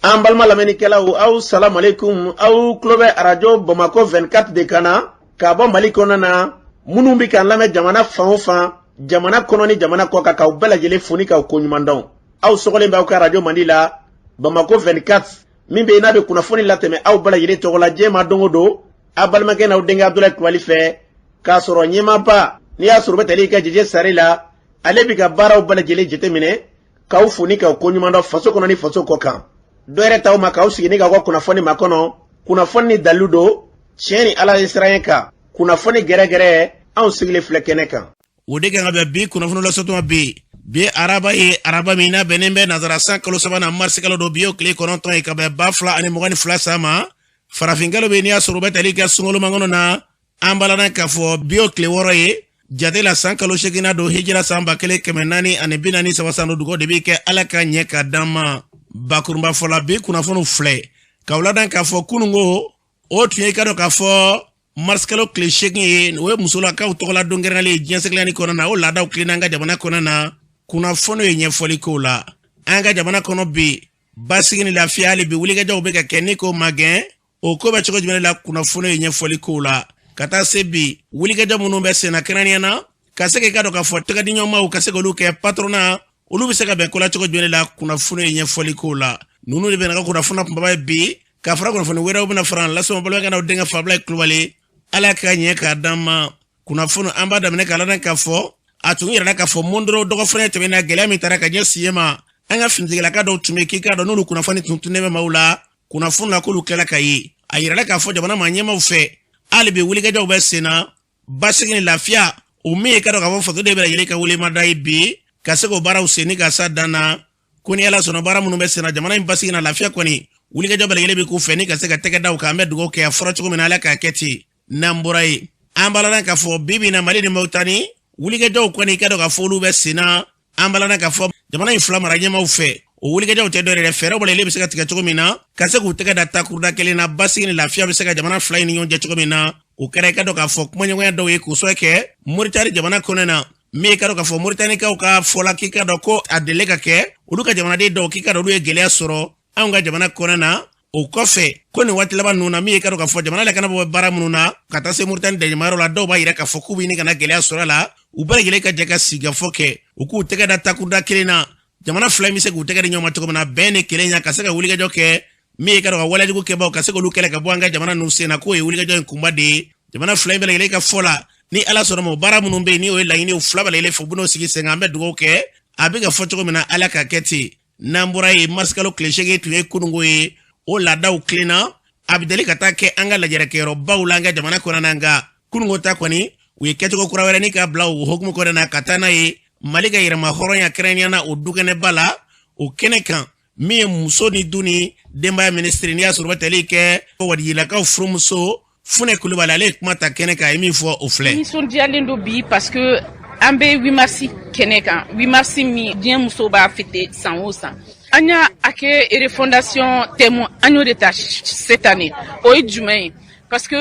An balima lamɛnnikɛlaw, aw salamalekun. Aw tulo bɛ Arajo Bamakɔ 24 de kan na k'a bɔ Mali kɔnɔ na. Minnu bɛ k'an lamɛn jamana fan o fan, jamana kɔnɔ ni jamana kɔ kan, k'aw bɛɛ lajɛlen fo ni k'aw koɲuman dɔn. Aw sɔgɔlen bɛ aw ka arajo mandi la, Bamakɔ 24, min bɛ yen n'a bɛ kunnafoni latɛmɛ aw bɛɛ lajɛlen tɔgɔ la diɲɛ ma don o don, aw balimakɛ n'aw denkɛ Abudulayi Kulubali fɛ, k'a sɔrɔ ɲɛmaaba n'i y'a sɔrɔ bɛ tali kɛ Jeje Sare la, ale bɛ ka baaraw bɛɛ lajɛlen jateminɛ, k'aw fo ni k'aw koɲuman dɔn faso kɔnɔ ni faso kɔ kan. Dɔ yɛrɛ t'aw ma k'aw sigi ni k'aw ka kunnafoni makɔnɔ, kunnafoni ni dalilu don, tiɲɛ ni Ala ye siran kan, kunnafoni gɛrɛgɛrɛ, anw sigilen filɛ kɛnɛ kan. O de kan ka bɛn bi kunnafoni lasɔtuma bi. Bi araba ye araba min n'a bɛnnen bɛ nazara san kalo sabanan, marisi kalo don. Bi y'o tile 9 ye ka bɛn 2022 san ma. Farafinkalo bɛ, n'i y'a sɔrɔ u bɛ tali kɛ sunkalo makɔnɔ na. An balana k'a fɔ bi y'o tile 6 ye jate la, san kalo seginna don, hijira san 1443 san don. Dugawu de bɛ kɛ Ala ka ɲɛ ka d'an ma. Bakurunba fɔla, bi kunnafoniw filɛ k'aw ladan k'a fɔ kununko o tun ye, i ka dɔn k'a fɔ marisikalo tile 8 ye, o ye musolakaw tɔgɔla don kɛrɛnkɛrɛnlen ye diɲɛ seleke kɔnɔ na. O laadaw tilenna an ka jamana kɔnɔ na. Kunnafoniw ye ɲɛfɔli k'o la. An ka jamana kɔnɔ bi, basigi ni lafiya hali bi, wulikajɔw bɛ ka kɛ ni k'o magɛn. O ko bɛ cogo jumɛn la? Kunnafoni ye ɲɛfɔli k'o la. Ka taa se bi wulikajɔ minnu bɛ senna, kɛrɛnkɛrɛnnenya na ka se k'i ka dɔn k'a fɔ tɛgɛdiɲɔgɔnmaw ka se k'olu kɛ patronat, olu bɛ se ka bɛn ko la cogo jumɛn la? Kunnafoni ye ɲɛfɔli k'o la. Ninnu de bɛ ka kunnafoni kunbaba ye bi, ka fara kunnafoni wɛrɛw bɛna fara an lasɔn. Balimakɛ n'aw denkɛ Fabila Kulubali, Ala ka ɲɛ k'a d'an ma. Kunnafoni an b'a daminɛ k'a ladan k'a fɔ a tun yɛrɛ k'a fɔ Mondoro dɔgɔfɛrɛ tɛmɛna, gɛlɛya min taara ka ɲɛsin yen ma, an ka finitigilaka dɔw tun bɛ k'i k'a dɔn n'olu kunnafoni tun tunnen bɛ maaw la kunnafoni la, k'olu tilala ka ye. A yirala k'a fɔ jamana maa ɲɛmaaw fɛ, hali bi wulikajɔw bɛ sen na. Basigi ni lafiya, o min ye ka dɔn k'a fɔ fasoden bɛɛ lajɛlen ka welemada ye bi, ka se k'o baaraw sen ni ka sa dan na, ko ni Ala sɔnna, baara minnu bɛ sen na jamana in basigi na lafiya kɔni, wulikajɔ bɛɛ lajɛlen bɛ k'u fɛ ni ka se ka tɛgɛ da u kan. An bɛ dugawu kɛ, a fɔra cogo min na, Ala k'a kɛ ten. N'an bɔra yen, an b'a la k'a fɔ bi bi in na, Mali ni Mauritanie wulikajɔw kɔni, i ka dɔn k'a fɔ olu bɛ sen na. An b'a la k'a fɔ jamana in fila mara ɲɛmaaw fɛ, o wulikajɔw tɛ dɔ yɛrɛ, fɛɛrɛw bɛɛ lajɛlen bɛ se ka tigɛ cogo min na ka se k'u tɛgɛ da takuruda kelen na, basigi ni lafiya bɛ se ka jamana fila in ni ɲɔgɔn cɛ cogo min na. O kɛra, i ka dɔn k'a fɔ kumaɲɔgɔnya dɔw ye k'o sɔrɔ kɛ Moritani jamana kɔnɔ na, min ye ka dɔn k'a fɔ Moritanikaw ka fɔla k'i ka dɔn ko a deli ka kɛ olu ka jamanaden dɔw k'i ka dɔn olu ye gɛlɛya sɔrɔ anw ka jamana kɔnɔ na. O kɔfɛ ko nin waati laban ninnu na, min ye ka dɔn k'a fɔ jamana lakanabaaw bɛ baara minnu na ka taa se Moritani dɛɲɛmayɔrɔ la, dɔw b'a yira k'a fɔ k'u bɛ ɲini ka na gɛlɛya sɔrɔ a la. U bɛɛ lajɛlen ka jɛ ka sigikafɔ kɛ, u k'u tɛgɛ da takuruda kelen na, jamana fila in bɛ se k'u tɛgɛ di ɲɔgɔn ma cogo min na, bɛn ni kelenya, ka se ka wulikajɔ kɛ min ye ka dɔn ka walejugu kɛbaw ka se k'olu kɛlɛ ka bɔ an ka jamana ninnu sen na, k'o ye wulikajɔ in kunba de ye jamana fila in bɛɛ lajɛlen ka fɔ la. Ni Ala sɔnna ma, o baara minnu bɛ yen ni o ye laɲiniw fila bɛɛ lajɛlen fɛ, u bɛn'o sigi sen kan. An bɛ dugawu kɛ, a bɛ ka fɔ cogo min na, Ala ka kɛ ten. N'an bɔra yen, marisikalo tile 8 tun ye kununko ye. O laadaw tilenna, a bɛ deli ka taa kɛ an ka lajɛrɛkɛyɔrɔbaw la an ka jamana kɔnɔ na, nka kununko ta kɔni, u ye kɛcogo kura wɛrɛ ni ka bila o hukumu kɔnɔ na, ka taa n'a ye Mali ka yɛrɛma hɔrɔnya kɛrɛnkɛrɛnnenya na o dukɛnɛba la. O kɛnɛ kan, min ye muso ni du ni denbaya minisiri, n'i y'a sɔrɔ u bɛ tali kɛ Wadijilakaw furumuso Funɛ Kulubali, ale ye kuma ta kɛnɛ kan. A ye min fɔ, o filɛ. Nisɔndiyalen don bi parce que an bɛ 8 mars kɛnɛ kan, 8 mars min diɲɛ musow b'a fêter san o san. An y'a a kɛ refondation thème, an y'o de ta cette année. O ye jumɛn ye? Parce que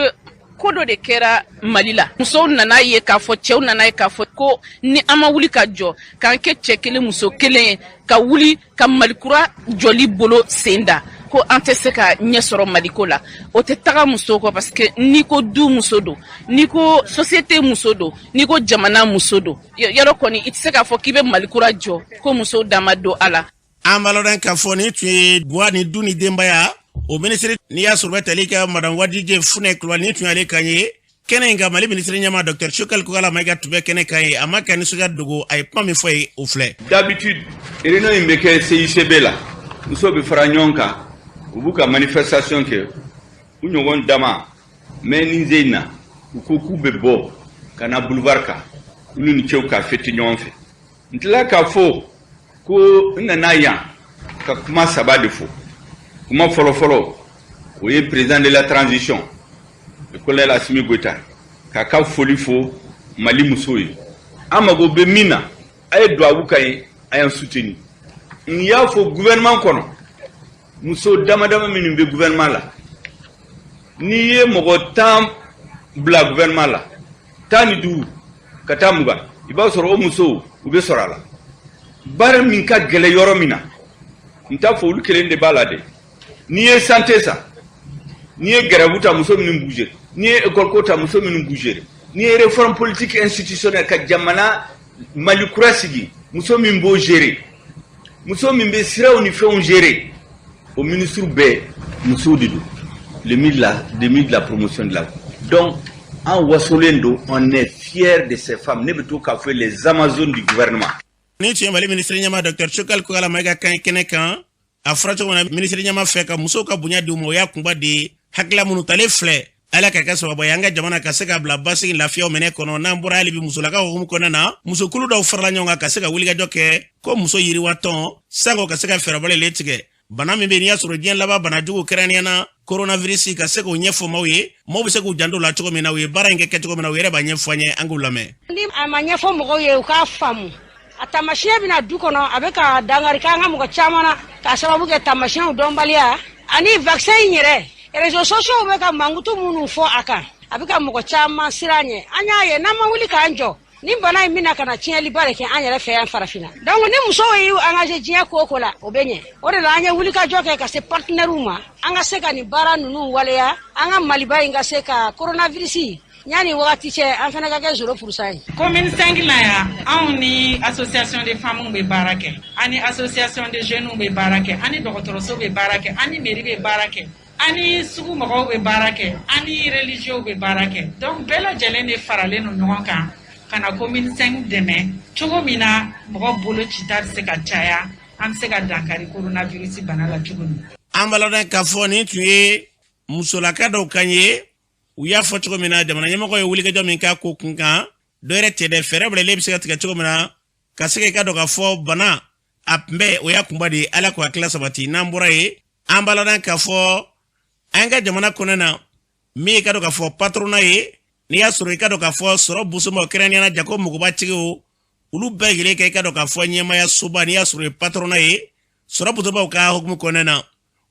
ko dɔ de kɛra Mali la, musow nana ye k'a fɔ, cɛw nana ye k'a fɔ ko ni an ma wuli ka jɔ k'an kɛ cɛ kelen muso kelen ye, ka wuli ka Malikura jɔli bolo sen da, ko an tɛ se ka ɲɛ sɔrɔ Maliko la. O tɛ taga muso kɔ, parce que n'i ko du, muso don, n'i ko société, muso don, n'i ko jamana, muso don. Yɔrɔ kɔni, i tɛ se k'a fɔ k'i bɛ Malikura jɔ ko musow dama don a la. An b'a lɔn k'a fɔ nin tun ye guwa ni du ni denbaya o minisiri, n'i y'a sɔrɔ bɛ tali kɛ madame Wadije Funɛ Kulubali, nin tun y'ale kan ye kɛnɛ in kan. Mali minisiri ɲɛmaa Dr Choguel Kokalla Maïga tun bɛ kɛnɛ kan ye. A ma ka nisɔndiya dogo. A ye kuma min fɔ ye, o filɛ. D'habitude, réunion in bɛ kɛ CICB la. Musow bɛ fara ɲɔgɔn kan, u b'u ka manifestation kɛ u ɲɔgɔn dama. Mais nin sen in na, u ko k'u bɛ bɔ ka na boulevard kan, olu ni cɛw ka fêter ɲɔgɔn fɛ. N tilala k'a fɔ ko n nana yan ka kuma saba de fɔ. Kuma fɔlɔfɔlɔ, o ye président de la transition, le colonel Assimi Goïta, k'a ka foli fo Mali musow ye. An mago bɛ min na, a ye duwawu kan ye, a y'an soutenir. N y'a fɔ gouvernement kɔnɔ, muso dama dama minnu bɛ gouvernement la, n'i ye mɔgɔ 10 bila gouvernement la, 15 ka taa 20, i b'a sɔrɔ o musow u bɛ sɔrɔ a la. Baara min ka gɛlɛ yɔrɔ min na, n t'a fɔ olu kelen de b'a la dɛ. N'i ye santé san, n'i ye grève ta, muso minnu b'u gérer. N'i ye école ko ta, muso minnu b'u gérer. N'i ye réforme politique institutionnelle ka jamana Mali kura sigi, muso min b'o gérer, muso min bɛ siraw ni fɛnw gérer, o ministre bɛɛ musow de don. Le ministre de la promotion de la, donc an wasolen don, on est fier de ces femmes. Ne bɛ to k'a fɔ les amazones du gouvernement. Ni tun ye Mali minisiri ɲɛma Dr Choguel Kokalla Maïga kan kɛnɛ kan. A fɔra cogo min na, minisiri ɲɛma fɛ ka musow ka bonya di u ma, o y'a kunba de ye. Hakilila minnu talen filɛ, ala ka kɛ sababu ye an ka jamana ka se ka bila basigi lafiyaw minɛ kɔnɔ. N'an bɔra hali bi musolakaw hukumu kɔnɔna na, musokulu dɔw farala ɲɔgɔn kan ka se ka wulikajɔ kɛ ko muso yiriwatɔn sanko ka se ka fɛɛrɛbɔlen tigɛ bana min bɛ n'i y'a sɔrɔ diɲɛ laban bana jugu, kɛrɛnkɛrɛnnenya na coronavirus, ka se k'o ɲɛfɔ maaw ye, maaw bɛ se k'u janto la cogo min na. U ye baara in kɛ kɛcogo min na, u yɛrɛ b'a ɲɛfɔ an ye, an k'u lamɛn. Ni a ma ɲɛfɔ mɔgɔw ye, u k'a faamu, a taamasiyɛn bɛna du kɔnɔ, a bɛ ka dankari k'an ka mɔgɔ caman na k'a sababu kɛ taamasiyɛnw dɔnbaliya ani vaccin in yɛrɛ. Réseaux sociaux bɛ ka mankutu minnu fɔ a kan, a bɛ ka mɔgɔ caman siran ɲɛ. An y'a ye, n'an ma wuli k'an jɔ, ni bana in bɛna ka na tiɲɛliba de kɛ an yɛrɛ fɛ yan farafinna. Donc ni musow y'u engagé diɲɛ ko o ko la, o bɛ ɲɛ. O de la an ye wulikajɔ kɛ ka se partenaires ma, an ka se ka nin baara ninnu waleya, an ka Maliba in ka se ka coronavirus yanni wagati cɛ, an fana ka kɛ 0% ye. Commune 5 la yan, anw ni association de femmes bɛ baara kɛ, an ni association de jeunes bɛ baara kɛ, an ni dɔgɔtɔrɔso bɛ baara kɛ, an ni mairie bɛ baara kɛ, an ni sugu mɔgɔw bɛ baara kɛ, an ni religieux bɛ baara kɛ. Donc bɛɛ lajɛlen de faralen don ɲɔgɔn kan ka na commune 5 dɛmɛ cogo min na mɔgɔ bolo cita bɛ se ka caya, an bɛ se ka dankari coronavirus bana la cogo min. An b'a ladɔn k'a fɔ nin tun ye musolaka dɔw kan ye. U y'a fɔ cogo min na, jamana ɲɛmɔgɔ ye wulikajɔ min k'a ko kun kan, dɔ yɛrɛ tɛ dɛ, fɛɛrɛ bilalen bɛ se ka tigɛ cogo min na ka se k'i ka dɔn k'a fɔ bana a kunbɛ, o y'a kunba de ye. Ala k'o hakilila sabati. N'an bɔra yen, an b'a ladɔn k'a fɔ an ka jamana kɔnɔ na, min ye ka dɔn k'a fɔ patronat ye, n'i y'a sɔrɔ i ka dɔn k'a fɔ sɔrɔ busoma, kɛrɛnkɛrɛnnenya la jago mɔgɔbatigiw, olu bɛɛ lajɛlen kɛ i ka dɔn k'a fɔ ɲɛmaya soba, n'i y'a sɔrɔ ye patronat ye, sɔrɔ busobaw ka hukumu kɔnɔna na,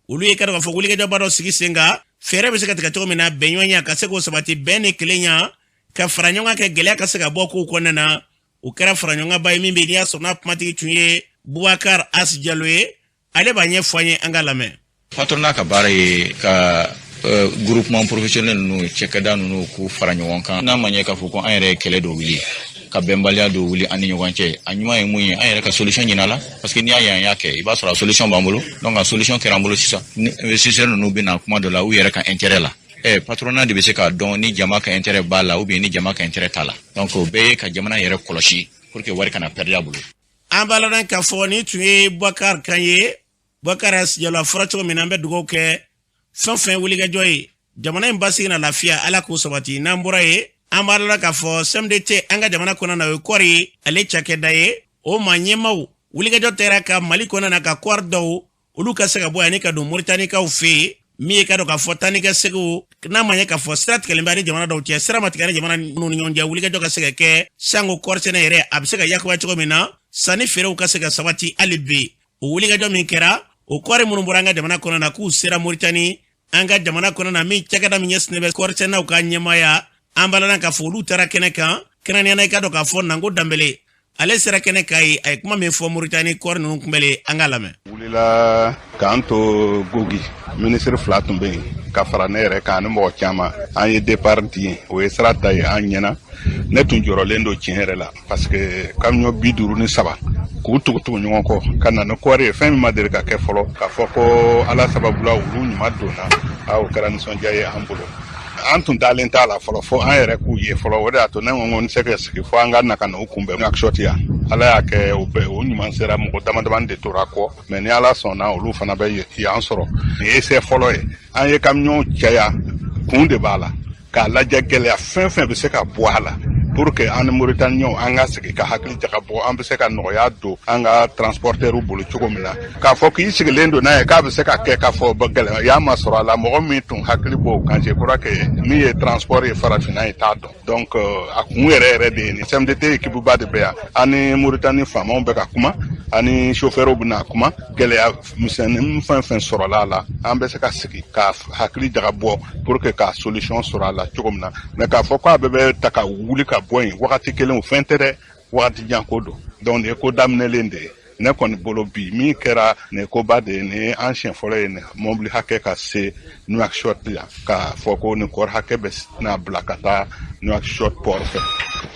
olu ye ka dɔn k'a fɔ wulikajɔba dɔ sigi sen kan, fɛɛrɛ bɛ se ka tigɛ cogo min na bɛnɲɔgɔnya ka se k'o sabati, bɛn ni kelenya ka fara ɲɔgɔn kan kɛ gɛlɛya ka se ka bɔ kow kɔnɔna na. O kɛra fara ɲɔgɔnkanba ye min bɛ n'i y'a sɔrɔ n'a kumatigi tun ye Bubakar As Jalo ye, ale b'a ɲɛfɔ an ye, an ka lamɛn. Patronat ka baara ye ka groupement professionnel ninnu, cɛkɛda ninnu, k'u fara ɲɔgɔn kan. N'a ma ɲɛ k'a fɔ ko an yɛrɛ ye kɛlɛ dɔ wuli ka bɛnbaliya dɔ wuli an ni ɲɔgɔn cɛ, a ɲuman ye mun ye, an yɛrɛ ka solution ɲini a la, parce que n'i y'a ye an y'a kɛ, i b'a sɔrɔ a solution b'an bolo. Donc a solution kɛra an bolo. Sisan ni investisseur ninnu bɛna kuma dɔ la u yɛrɛ ka intérêt la, patronat de bɛ se k'a dɔn ni jama ka intérêt b'a la ou bien ni jama ka intérêt t'a la. Donc o bɛɛ ye ka jamana yɛrɛ kɔlɔsi pour que wari kana perdre a bolo. An b'a ladɔn k'a fɔ nin tun ye Bubakar kan ye, Bubakar Jalo. A fɔra cogo min na, an bɛ dugawu kɛ fɛn fɛn wulikajɔ ye jamana in basigi na lafiya, Ala k'o sabati. N'an bɔra yen, an b'a la k'a fɔ CMDT an ka jamana kɔnɔ na, o ye kɔɔri ale cakɛda ye. O maa ɲɛmaw wulikajɔ tɛra ka Mali kɔnɔ na ka kɔɔri dɔw olu ka se ka bɔ yan ka don Moritanikaw fɛ yen, min ye ka dɔn k'a fɔ taa ni ka seginw n'a ma ɲɛ k'a fɔ sira tigɛlen bɛ ani jamana dɔw cɛ, sira ma tigɛ ani jamana minnu ni ɲɔgɔn cɛ, wulikajɔ ka se ka kɛ sango kɔɔri sɛnɛ yɛrɛ a bɛ se ka yakubaya cogo min na, sanni feerew ka se ka sabati hali bi. O wulikajɔ min kɛra, o kɔɔri minnu bɔra an ka jamana kɔnɔ na k'u sera Moritani, an ka jamana kɔnɔ na, min cakɛda min ɲɛsinnen bɛ kɔɔri sɛnɛnaw ka ɲɛmaaya, an b'a la k'a fɔ olu taara kɛnɛ kan. Kɛrɛnkɛrɛnnenya la, i ka dɔn k'a fɔ Nango Danbele, ale sera kɛnɛ kan ye, a ye kuma min fɔ Moritani kɔɔri ninnu kunbɛlen, an k'a lamɛn. Wulila k'an to Gogi, minisiri fila tun bɛ yen ka fara ne yɛrɛ kan ani mɔgɔ caman. An ye départ di yen, o ye sira ta ye an ɲɛna. Ne tun jɔrɔlen don tiɲɛ yɛrɛ la, parce que camion 53 k'u tugu tugu ɲɔgɔn kɔ ka na ni kɔɔri ye, fɛn min ma deli ka kɛ fɔlɔ, k'a fɔ ko Ala sababu la olu ɲuman donna, a o kɛra nisɔndiya ye an bolo. An tun dalen t'a la fɔlɔ fo an yɛrɛ k'u ye fɔlɔ. O de y'a to ne ko n ko n tɛ se ka sigi fo an ka na ka na u kunbɛn Nouakchott yan. Ala y'a kɛ o bɛɛ o ɲuman sera, mɔgɔ dama damani de tora kɔ, mais ni Ala sɔnna, olu fana bɛ yan sɔrɔ. Nin ye essai fɔlɔ ye. An ye camion caya, kun de b'a la, k'a lajɛ gɛlɛya fɛn fɛn bɛ se ka bɔ a la pour que an ni Mauritaniens an ka sigi ka hakili jagabɔ, an bɛ se ka nɔgɔya don an ka transporteurs bolo cogo min na. K'a fɔ k'i sigilen don n'a ye k'a bɛ se ka kɛ, k'a fɔ gɛlɛya ma sɔrɔ a la, mɔgɔ min tun hakili b'o kan, je crois que min ye transport ye farafinna ye t'a dɔn. Donc a kun yɛrɛ yɛrɛ de ye nin. CMDT équipe ba de bɛ yan, an ni Mauritanie faamaw bɛ ka kuma, ani chauffeurs bɛna kuma. Gɛlɛya misɛnnin fɛn fɛn sɔrɔla a la, an bɛ se ka sigi ka hakili jagabɔ pour que ka solution sɔrɔ a la cogo min na. Mais k'a fɔ k'a bɛɛ bɛ ta ka wuli ka bɔ yen wagati kelen, o fɛn tɛ dɛ, wagati jan ko don. Donc nin ye ko daminɛlen de ye. Ne kɔni bolo bi min kɛra nin koba de ye, nin ye an siɲɛ fɔlɔ ye nin mɔbili hakɛ ka se Nouakchott yan, k'a fɔ ko nin kɔɔri hakɛ bɛ n'a bila ka taa Nouakchott port fɛ.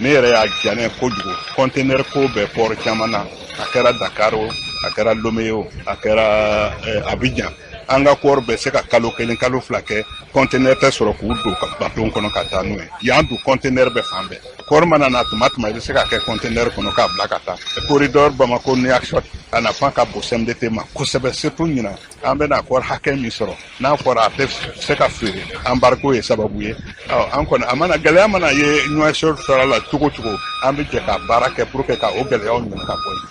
Ne yɛrɛ y'a diya ne ye kojugu. Conteneur ko bɛ port caman na, a kɛra Dakar o, a kɛra Lomé o, a kɛra Abidjan. An ka kɔɔri bɛ se ka kalo 1, kalo 2 kɛ, conteneur tɛ sɔrɔ k'u don ka bateau kɔnɔ ka taa n'u ye. Yan dun conteneur bɛ fan bɛɛ. Kɔɔri mana na tuma tuma, i bɛ se ka kɛ conteneur kɔnɔ k'a bila ka taa. Corridor Bamako Nouakchott, a nafa ka bon CMDT ma kosɛbɛ, surtout ɲinan an bɛna kɔɔri hakɛ min sɔrɔ, n'a fɔra a tɛ se ka feere, embargo ye sababu ye. An kɔni a mana gɛlɛya mana ye Nouakchott sɔrɔ la cogo cogo, an bɛ jɛ ka baara kɛ pour que ka o gɛlɛyaw ɲini ka bɔ yen.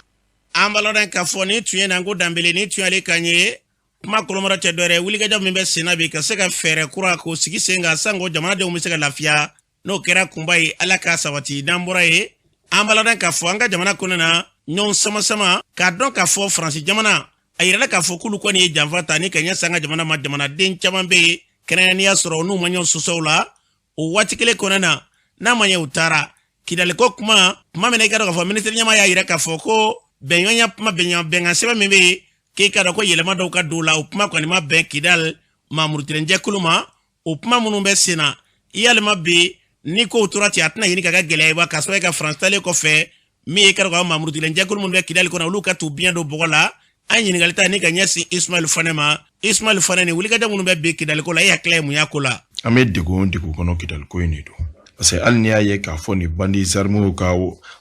An b'a lɔn k'a fɔ nin tun ye Nango Danbele, nin tun y'ale kan ye. Kuma kolomara tɛ dɔwɛrɛ, wulikajɔ min bɛ senna bi ka se ka fɛɛrɛ kura k'o sigi sen kan sanko jamanadenw bɛ se ka lafiya, n'o kɛra kunba ye, Ala k'a sabati. N'an bɔra yen, an b'a lɔn k'a fɔ an ka jamana kɔnɔna na ɲɔgɔn sama-sama k'a dɔn k'a fɔ Faransi jamana a yirala k'a fɔ k'olu kɔni ye janfa ta ni ka ɲɛsin an ka jamana ma. Jamanaden caman bɛ yen kɛrɛnkɛrɛnnenya sɔrɔ n'u ma ɲɔgɔn sɔsɔ la o waati kelen kɔnɔna na, n'a ma ɲɛ u taara Kidaliko kuma tuma min na, i ka dɔn k'a fɔ minisiri ɲɛmaa y'a yira k'a fɔ ko bɛnɲɔgɔnya kuma bɛnkan sɛbɛn min bɛ yen k'i ka dɔn ko yɛlɛma dɔw ka don o la, o kuma kɔni ma bɛn Kidal maamurutilenjɛkulu ma. O kuma minnu bɛ sen na yalima bi ni kow tora ten, a tɛna ɲini ka kɛ gɛlɛya ye wa, k'a sababu kɛ Faransi talen kɔfɛ min ye ka dɔn ka maamurutilenjɛkulu minnu bɛ Kidali kɔnɔ, olu ka t'u biɲɛ don bɔgɔ la. An ɲininkali ta ni ka ɲɛsin Ismaël Fane ma. Ismaël Fane, ni wulikajɔ minnu bɛ bi Kidaliko la, e hakilila ye mun y'a ko la? An bɛ degun o degun kɔnɔ, Kidaliko in de don, parce que hali n'i y'a ye k'a fɔ nin bandits armés ka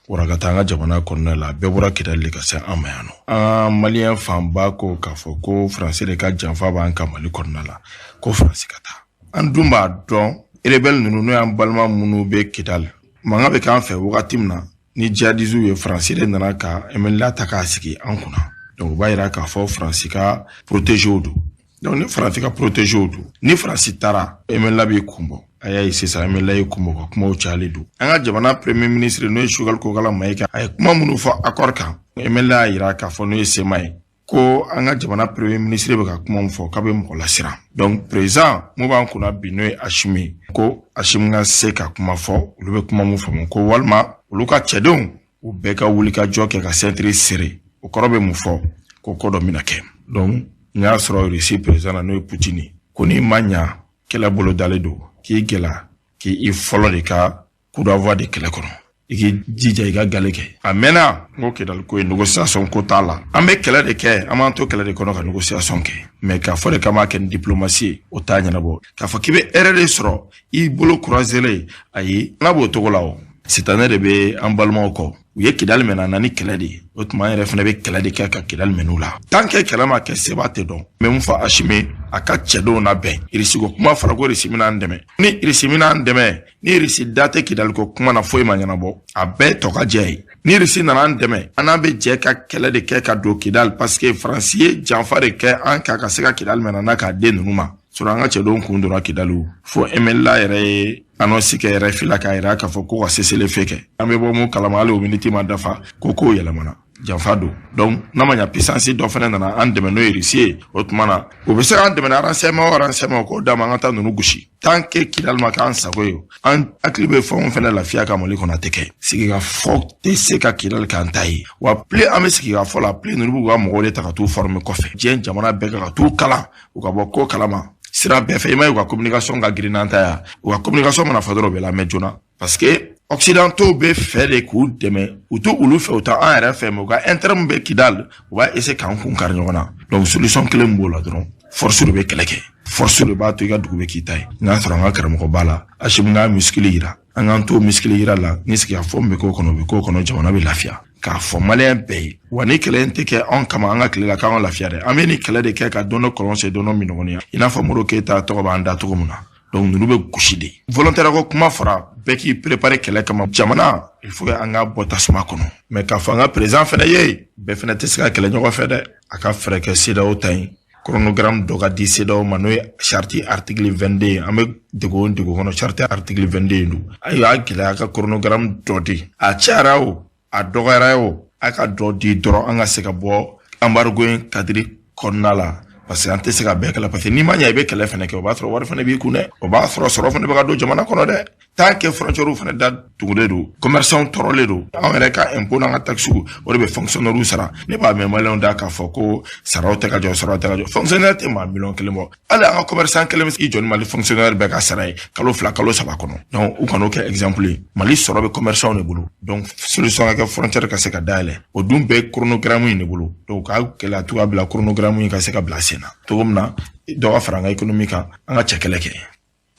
warakata an ka jamana kɔnɔna la, a bɛɛ bɔra Kidali de ka se an ma yan nɔ. An maliyɛn fanba ko k'a fɔ ko Faransi de ka janfa b'an kan Mali kɔnɔna la, ko Faransi ka taa. An dun b'a dɔn rebelle ninnu, n'o y'an balima minnu bɛ Kidali, mankan bɛ k'an fɛ wagati min na ni jihadisiw ye, Faransi de nana ka MNLA ta k'a sigi an kunna. Donc o b'a yira k'a fɔ Faransi ka protégéw don. Donc ni Faransi ka protégéw don, ni Faransi taara, MNLA b'i kun bɔ. A y'a ye sisan MNLA ye kun bɔ, ka kumaw cayalen don. An ka jamana premier ministre, n'o ye Choguel Kokalla Maïga, a ye kuma minnu fɔ accord kan, MNLA y'a yira k'a fɔ, n'o ye CMA ye, ko an ka jamana premier ministre bɛ ka kuma min fɔ k'a bɛ mɔgɔ lasiran. Donc président mun b'an kunna bi, n'o ye Assimi, ko Assimi ka se ka kuma fɔ, olu bɛ kuma mun faamu, ko walima olu ka cɛdenw u bɛɛ ka wuli ka jɔ kɛ ka ceinture serrer. O kɔrɔ bɛ mun fɔ? Ko ko dɔ bɛna kɛ. Donc n y'a sɔrɔ Russie président na, n'o ye Poutine, ko n'i ma ɲa kɛlɛ bolo dalen don k'i gɛlɛya, k'i fɔlɔ de ka coup d'envoi de kɛlɛ kɔnɔ, i k'i jija i ka gale kɛ. A mɛnna n ko Kidali ko ye négociation ko t'a la. An bɛ kɛlɛ de kɛ, an b'an to kɛlɛ de kɔnɔ ka négociation kɛ, mais k'a fɔ de k'an b'a kɛ ni diplomatie ye, o t'a ɲɛnabɔ. K'a fɔ k'i bɛ erreur de sɔrɔ i bolo croiser, ayi, n'a b'o cogo la, o sitanɛ de bɛ an balimaw kɔ. U ye Kidali minɛ na ni kɛlɛ de ye, o tuma an yɛrɛ fana bɛ kɛlɛ de kɛ ka Kidali minɛ u la. Tant que kɛlɛ ma kɛ, seba tɛ dɔn. N bɛ mun fɔ Assimi, a ka cɛdenw labɛn. Irisi ko kuma fɔra ko Irisi bɛna an dɛmɛ. Ni Irisi bɛna an dɛmɛ, ni Irisi da tɛ Kidali ko kuma na, foyi ma ɲɛnabɔ, a bɛɛ tɔ ka jɛ ye. Ni Irisi nana an dɛmɛ, an n'an bɛ jɛ ka kɛlɛ de kɛ ka don Kidali, parce que Faransi ye janfa de kɛ an kan ka se ka Kidali minɛ n'a k'a den ninnu ma sɔrɔ. An ka cɛdenw kun donna Kidali fo MNLA yɛrɛ ye annonce kɛ RFI la k'a yira k'a fɔ ko ka cessez-le-feu kɛ. An bɛ bɔ mun kalama, hali o miniti ma dafa ko kow yɛlɛmana, janfa don. Donc n'a ma ɲa puissance dɔ fana nana an dɛmɛ, n'o ye Russie ye, o tuma na o bɛ se k'an dɛmɛ ni renseignement o renseignement k'o d'a ma, an ka taa ninnu gosi. Tant que Kidali ma k'an sago ye, an hakili bɛ fɛn o fɛn lafiya ka Mali kɔnɔ, a tɛ kɛ. Sigikafɔ tɛ se ka Kidali k'an ta ye wa. Plus an bɛ sigikafɔ la, plus ninnu b'u ka mɔgɔw de ta ka t'u former kɔfɛ, diɲɛ jamana bɛɛ kan ka t'u kalan, u ka bɔ ko kalama sira bɛɛ fɛ. I m'a ye u ka communication ka girin n'an ta ye, u ka communication mana fɔ dɔrɔn, u bɛ lamɛn joona, parce que occidentaux bɛ fɛ de k'u dɛmɛ. U t'u olu fɛ, u tɛ an yɛrɛ fɛ, mais u ka intérêt min bɛ Kidali, u b'a essayer k'an kun kari ɲɔgɔn na. Donc solution kelen min b'o la dɔrɔn, force de bɛ kɛlɛ kɛ, force de b'a to i ka dugu bɛ k'i ta ye. N'a sɔrɔ an ka karamɔgɔ b'a la, Assimi k'a muscle yira, an k'an to muscle yira la, ni sigikafɔ min bɛ k'o kɔnɔ, o bɛ k'o kɔnɔ, jamana bɛ lafiya. K'a fɔ maliyɛn bɛɛ ye wa, ni kɛlɛ in tɛ kɛ anw kama an ka tile la k'an ka lafiya dɛ, an bɛ nin kɛlɛ de kɛ ka don dɔ kɔlɔn sen, don dɔ minɔgɔniya, i n'a fɔ Modibo Keyita tɔgɔ b'an da cogo min na. Donc ninnu bɛ gosi de. Volontaire ko kuma fɔra, bɛɛ k'i préparer kɛlɛ kama. Jamana, il faut que an ka bɔ tasuma kɔnɔ, mais k'a fɔ an ka président fɛnɛ ye, bɛɛ fɛnɛ tɛ se ka kɛlɛ ɲɔgɔn fɛ dɛ. A ka fɛɛrɛ kɛ CEDEAO ta in chronogramme dɔ ka di CEDEAO ma, n'o ye charte article 22 ye. An bɛ degun o degun kɔnɔ, charte article 22 don. A y'a gɛlɛya ka chronogramme dɔ di, a cayara o, a dɔgɔyara o, a ka dɔ di dɔrɔn, an ka se ka bɔ embargo in cadre kɔnɔna la, parce que an tɛ se ka bɛɛ kɛlɛ, parce que n'i ma ɲɛ i bɛ kɛlɛ fɛnɛ kɛ, o b'a sɔrɔ wari fɛnɛ b'i kun dɛ, o b'a sɔrɔ sɔrɔ fɛnɛ bɛ ka don jamana kɔnɔ dɛ. Tant que frontières fana da tugulen don, commerçants tɔɔrɔlen don, anw yɛrɛ ka impôt n'an ka taxes, o de bɛ fonctionnaires sara. Ne b'a mɛn maliyɛnw da k'a fɔ ko saraw tɛ ka jɔ, saraw tɛ ka jɔ. Fonctionnaire tɛ maa 1 miliyɔn bɔ. Hali an ka commerçant kelen bɛ se k'i jɔ ni Mali fonctionnaire bɛɛ ka sara ye kalo 2, kalo 3 kɔnɔ. Donc u kan'o kɛ exemple ye. Mali sɔrɔ bɛ commerçant de bolo. Donc solution ka kɛ, frontière ka se ka dayɛlɛ, o dun bɛɛ chronogramme in de bolo. Donc k'a gɛlɛya to ka bila chronogramme in ka se ka bila sen na cogo min na, dɔ ka fara an ka économie kan, an ka cɛ kɛlɛ kɛ.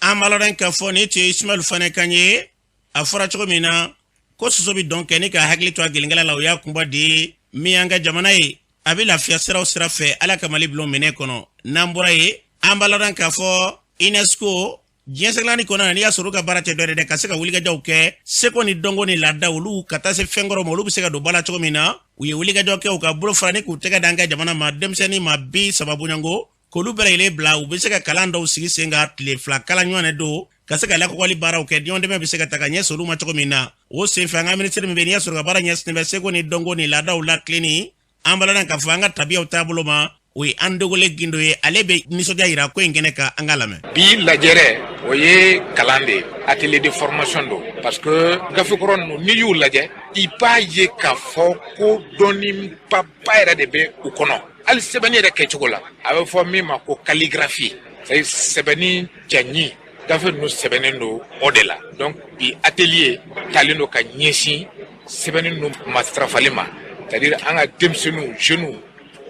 An b'a lɔn k'a fɔ nin tun ye Ismaɛl fana kan ye. A fɔra cogo min na ko soso bɛ dɔn kɛ ni ka hakili to a gelenkɛla la, o y'a kunba de ye. Min y'an ka jamana ye, a bɛ lafiya siraw sira fɛ. Ala ka Mali bulon minɛ kɔnɔ. N'an bɔra yen, an b'a lɔn k'a fɔ UNESCO diɲɛ sɛgɛlani kɔnɔ na, n'i y'a sɔrɔ u ka baara tɛ dɔwɛrɛ dɛ, ka se ka wulikajɔw kɛ seko ni dɔnko ni laada, olu ka taa se fɛn kɔrɔ ma, olu bɛ se ka don ba la cogo min na. U ye wulikajɔ kɛ, u ka bolo fara ni k'u tɛgɛ da an ka jamana ma, denmisɛnnin ma 30 bɔɲɔgɔnko, k'olu bɛɛ lajɛlen bila, u bɛ se ka kalan dɔw sigi sen kan, tile 2 kalan ɲɔgɔn de don, ka se ka lakɔkɔli baaraw kɛ, ɲɔgɔn dɛmɛ bɛ se ka ta ka ɲɛsin olu ma cogo min na. O senfɛ, an ka minisiri min bɛ, n'i y'a sɔrɔ ka baara ɲɛsinnen bɛ seko ni dɔnko ni laadaw la tilenni, an balana k'a fɔ an ka tabiyaw taabolo ma, o ye an dogole gindo ye. Ale bɛ nisɔndiya yira ko in kɛnɛ kan, an ka lamɛn. Bi lajɛrɛ, o ye kalan de ye, atelier de formation don, parce que gafe kɔrɔ ninnu, n'i y'u lajɛ, i b'a ye k'a fɔ ko dɔnnibaba yɛrɛ de bɛ u kɔnɔ. Hali sɛbɛnni yɛrɛ kɛcogo la, a bɛ fɔ min ma ko calligraphie, c'est à dire sɛbɛnni cɛɲi, gafe ninnu sɛbɛnnen don o de la. Donc bi atelier talen don ka ɲɛsin sɛbɛnni ninnu matarafali ma, c'est à dire an ka denmisɛnninw, jeunes,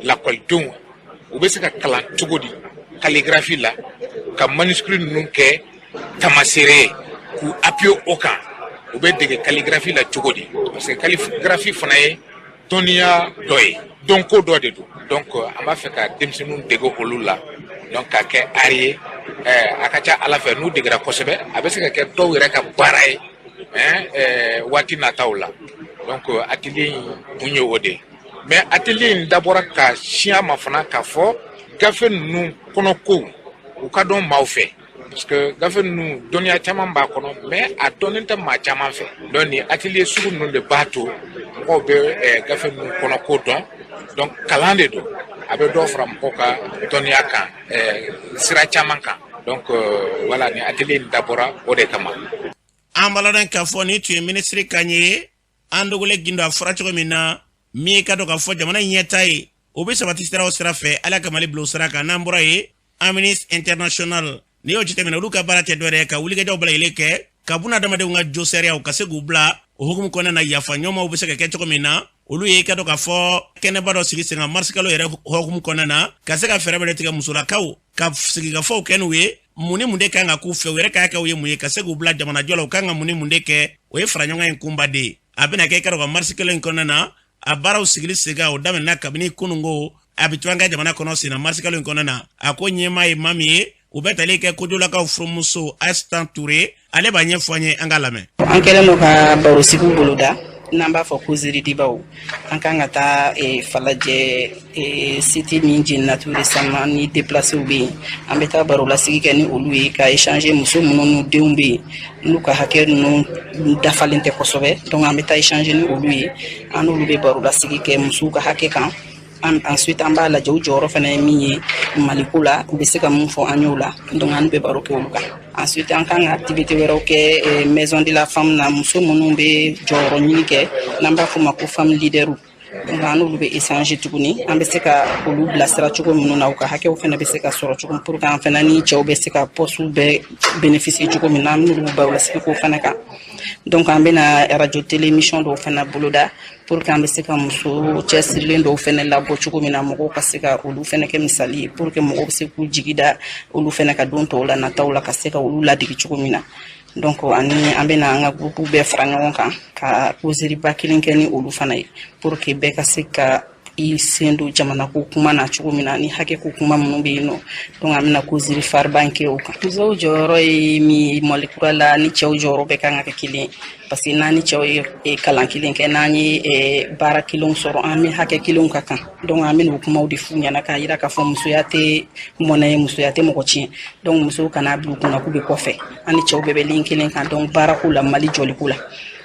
lakɔlidenw, u bɛ se ka kalan cogo di calligraphie la, ka manuscrit ninnu kɛ tamaseere ye k'u appuyer o kan. U bɛ dege calligraphie la cogo di? Parce que calligraphie fana ye dɔnniya dɔ ye, dɔnko dɔ de don. Donc an b'a fɛ ka denmisɛnninw dege olu la, donc k'a kɛ art ye. A ka ca ala fɛ, n'u degera kosɛbɛ, a bɛ se ka kɛ dɔw yɛrɛ ka baara ye waati nataw la. Donc atelier in kun ye o de ye. Mais atelier in dabɔra ka sin a ma fana k'a fɔ gafe ninnu kɔnɔkow u ka dɔn maaw fɛ, parce que gafe ninnu, dɔnniya caman b'a kɔnɔ, mais a dɔnnen tɛ maa caman fɛ. Donc nin atelier sugu ninnu de b'a to mɔgɔw bɛ gafe ninnu kɔnɔko dɔn. Donc kalan de don, a bɛ dɔ fara mɔgɔw ka dɔnniya kan sira caman kan. Donc voilà, nin atelier in dabɔra o de kama. An b'a lɔn k'a fɔ nin tun ye minisiri kan ye, an dogole gindo. A fɔra cogo min na, min ye ka dɔn k'a fɔ jamana ɲɛta ye, o bɛ sabati sira o sira fɛ, Ala ka Mali bila o sira kan. N'an bɔra yen, Amnesty International, n'i y'o jateminɛ, olu ka baara tɛ dɔwɛrɛ ye ka wulikajɔw bɛɛ lajɛlen kɛ ka buna adamadenw ka jo sariyaw ka se k'u bila o hukumu kɔnɔna na, yafa ɲɔgɔnmaw bɛ se ka kɛ cogo min na. Olu ye ka dɔn k'a fɔ kɛnɛba dɔ sigi sen kan marisikalo yɛrɛ hukumu kɔnɔna na, ka se ka fɛɛrɛ bɛɛ tigɛ musolakaw ka sigikafɔw kɛ n'u ye, mun ni mun de kan ka k'u fɛ, u yɛrɛ ka kɛ u ye mun ye, ka se k'u bila jamanajɔ la, u kan ka mun ni mun de kɛ. O ye fara ɲɔgɔn in kunba de ye. A bɛna kɛ i ka dɔn ka marisikalo in kɔnɔna na. A baaraw sigili sen kan, o daminɛna kabini kununko, a bɛ to an ka jamana kɔnɔ sen na marisikalo in kɔnɔna na. A ko ɲɛmaa ye maa min ye, u bɛ tali kɛ kojolakaw furumuso Asitan Ture, ale b'a ɲɛfɔ an ye, an ka lamɛn. An kɛlen don ka barosigiw boloda, n'an b'a fɔ causerie débat. An kan ka taa Falajɛ, cité min jenina tout récemment ni déplacés bɛ yen, an bɛ taa barolasigi kɛ ni olu ye, ka échanger. Muso minnu n'u denw bɛ yen, n'u ka hakɛ ninnu dafalen tɛ kosɛbɛ, donc an bɛ taa échanger ni olu ye. An n'olu bɛ barolasigi kɛ musow ka hakɛ kan. Ensuite, an b'a lajɛ u jɔyɔrɔ fana ye min ye Maliko la, u bɛ se ka mun fɔ an y'o la. Donc an bɛ baro kɛ olu kan. Ensuite, an kan ka activité wɛrɛw kɛ maison de la femme na, muso minnu bɛ jɔyɔrɔ ɲini kɛ, n'an b'a fɔ o ma ko femme leader. Donc an n'olu bɛ échanger tuguni, an bɛ se ka olu bilasira cogo minnu na, u ka hakɛw fana bɛ se ka sɔrɔ cogo min, pour que an fana ni cɛw bɛ se ka poste bɛɛ bénéficier cogo min na, an n'olu barolasigi k'o fana kan. Donc an bɛna radio télé émission dɔw fana boloda pour que an bɛ se ka muso cɛsirilen dɔw fana labɔ cogo min na, mɔgɔw ka se ka olu fana kɛ misali ye, pour que mɔgɔw bɛ se k'u jigi da olu fana ka don tɔw la nataw la, ka se ka olu ladege cogo min na. Donc ani an bɛna an ka groupe bɛɛ fara ɲɔgɔn kan ka causerie ba kelen kɛ ni olu fana ye, pour que bɛɛ ka se ka i sen don jamana ko kuma na cogo min na, ni hakɛ ko kuma minnu bɛ yen nɔ. Donc an bɛna causerie fariba in kɛ o kan. Musow jɔyɔrɔ ye min ye Mali kura la, ni cɛw jɔyɔrɔ bɛɛ kan ka kɛ kelen ye, parce que n'an ni cɛw ye kalan kelen kɛ, n'an ye baara kelenw sɔrɔ, an bɛ hakɛ kelenw ka kan. Donc an bɛna o kumaw de f'u ɲɛna, k'a yira k'a fɔ musoya tɛ mɔnɛ ye, musoya tɛ mɔgɔ tiɲɛ. Donc musow kana bila u kunna k'u bɛ kɔfɛ, an ni cɛw bɛɛ bɛ ligne kelen kan. Donc baarako la, Mali jɔliko la,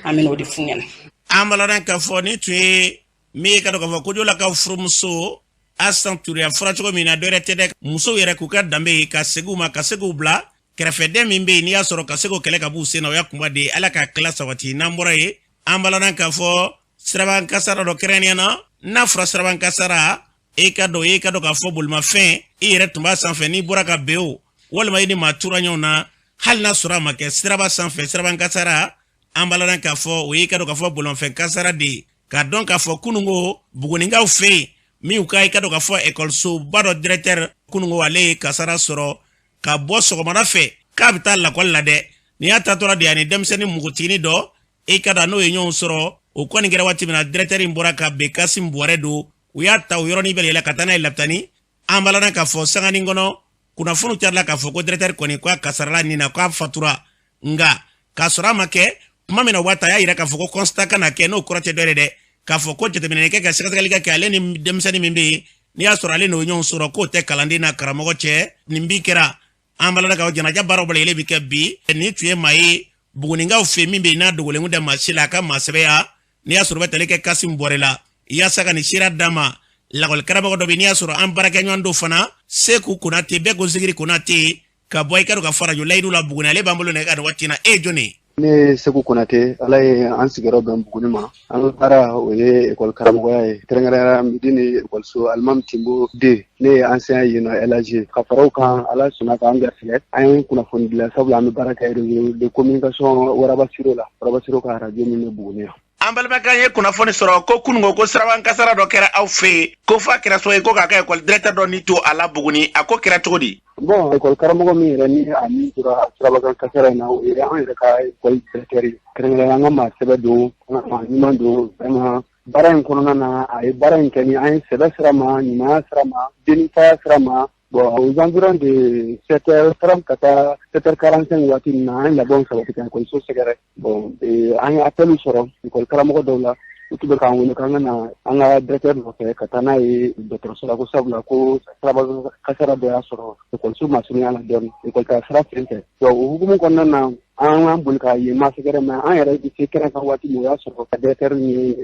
an bɛna o de f'u ɲɛna. An b'a k'a fɔ nin tun ye min ye ka dɔn k'a fɔ kojolakaw furumuso Asan Ture. A fɔra cogo min na, dɔwɛrɛ tɛ dɛ, musow yɛrɛ k'u ka danbe ye, ka segin u ma, ka se k'u bila Kɛrɛfɛdɛn min bɛ yen, n'i y'a sɔrɔ ka se k'o kɛlɛ ka b'u sen na, o y'a kunba de ye. Ala ka tila sabati. N'an bɔra yen, an balana k'a fɔ siraban kasara dɔ kɛrɛnkɛrɛnnenya na. N'a fɔra siraban kasara, e ka dɔn e ka dɔn k'a fɔ bolimafɛn i yɛrɛ tun b'a sanfɛ, n'i bɔra ka ben o, walima i ni maa tura ɲɔgɔn na, hali n'a sɔrɔ a ma kɛ siraba sanfɛ. Siraban kasara, an balana k'a fɔ o y'i ka dɔn k'a fɔ bolimafɛn kasara de ye. K'a dɔn k'a fɔ kunungo Buguninkaw fɛ yen, min ka i ka dɔn k'a fɔ ekɔlisoba dɔ directeur, kunungo ale ye kasara sɔrɔ ka bɔ sɔgɔmada fɛ k'a bɛ taa lakɔli la dɛ. N'i y'a taatɔla de, ani denmisɛnnin npogotiginin dɔ, i ka dɔn n'o ye ɲɔgɔn sɔrɔ, o kɔni kɛra waati min na, directeur in bɔra ka ben, Kasim Buwarɛ don, u y'a ta o yɔrɔnin bɛɛ la ka taa n'a ye lapitani. An balana k'a fɔ sanganin kɔnɔ, kunnafoniw carila k'a fɔ ko directeur kɔni ko a kasarala nin na, k'a fatura. Nka k'a sɔrɔ a ma kɛ tuma min na, waati a y'a yira k'a fɔ ko constat ka na kɛ, n'o kɔrɔ tɛ dɔ yɛrɛ dɛ, k'a fɔ ko jateminɛ kɛ ka sɛgɛsɛgɛli ka kɛ ale ni denmisɛnnin min bɛ yen, n'i y'a sɔrɔ ale n'o ɲɔgɔn sɔrɔ, k'o tɛ kalanden n'a karamɔgɔ cɛ. Nin bi kɛra, an balana ka janaja baaraw bɛɛ lajɛlen bi kɛ bi. Nin tun ye maa ye Buguninkaw fɛ min bɛ yen, n'a dogolen kun tɛ maa si la, a ka maa sɛbɛya, n'i y'a sɔrɔ bɛ tali kɛ Kasim Buwarɛ la. Yaasa ka nin sira d'a ma, lakɔli karamɔgɔ dɔ bɛ, n'i y'a sɔrɔ an baarakɛɲɔgɔn dɔ fana, Seku Konate, bɛɛ ko Zikiri Konate, ka bɔ i ka dɔn ka fɔ arajo Layidu la Buguni, ale b'an bolo nɛgɛ kan nin waati in na. E ye jɔn ye? Ne ye Seku Konate. Ala ye an sigiyɔrɔ bɛn Buguni ma. An ka baara, o ye ekɔli karamɔgɔya ye, kɛrɛnkɛrɛnnenya Medini ekɔliso Alimami Tinbo de. Ne ye enseignant yen nɔ LAG. Ka fara o kan, Ala sɔnna k'an garisɛgɛ, an ye kunnafoni dila, sabula an bɛ baara kɛ réseau de communication Waraba Siro la, Waraba Siro ka arajo min bɛ Buguni yan. An balimakɛ, an ye kunnafoni sɔrɔ ko kunungo ko siraban kasara dɔ kɛra aw fɛ yen, ko f'a kɛra so ye ko k'a ka ekɔli directeur dɔ ni to a la Buguni. A ko kɛra cogo di? Bon, ekɔli karamɔgɔ min yɛrɛ ni a ni tora sirabakan kasara in na, o ye an yɛrɛ ka ekɔli directeur ye. Kɛrɛnkɛrɛnnenya, an ka maa sɛbɛ don, an ka maa ɲuman don. Vraiment, baara in kɔnɔna na, a ye baara in kɛ ni an ye sɛbɛ sira ma, ɲumanya sira ma, denifaya sira ma. Bon, aux environs de 7h30 ka taa 7h45 waati min na, an ye labɛnw sabati ka ekɔliso sɛgɛrɛ. Bon, an ye appel sɔrɔ ekɔli karamɔgɔ dɔw la, u tun bɛ k'an wele k'an ka na an ka directeur nɔfɛ ka taa n'a ye dɔgɔtɔrɔso la, ko sabula ko siraba kasara dɔ y'a sɔrɔ ekɔliso masurunya la dɔɔni, ekɔli taa sira sen fɛ. Donc o hukumu kɔnɔna na, an y'an boli ka yen maa sɛgɛrɛ, mais an yɛrɛ bɛ se kɛnɛ kan waati min, o y'a sɔrɔ ka directeur ni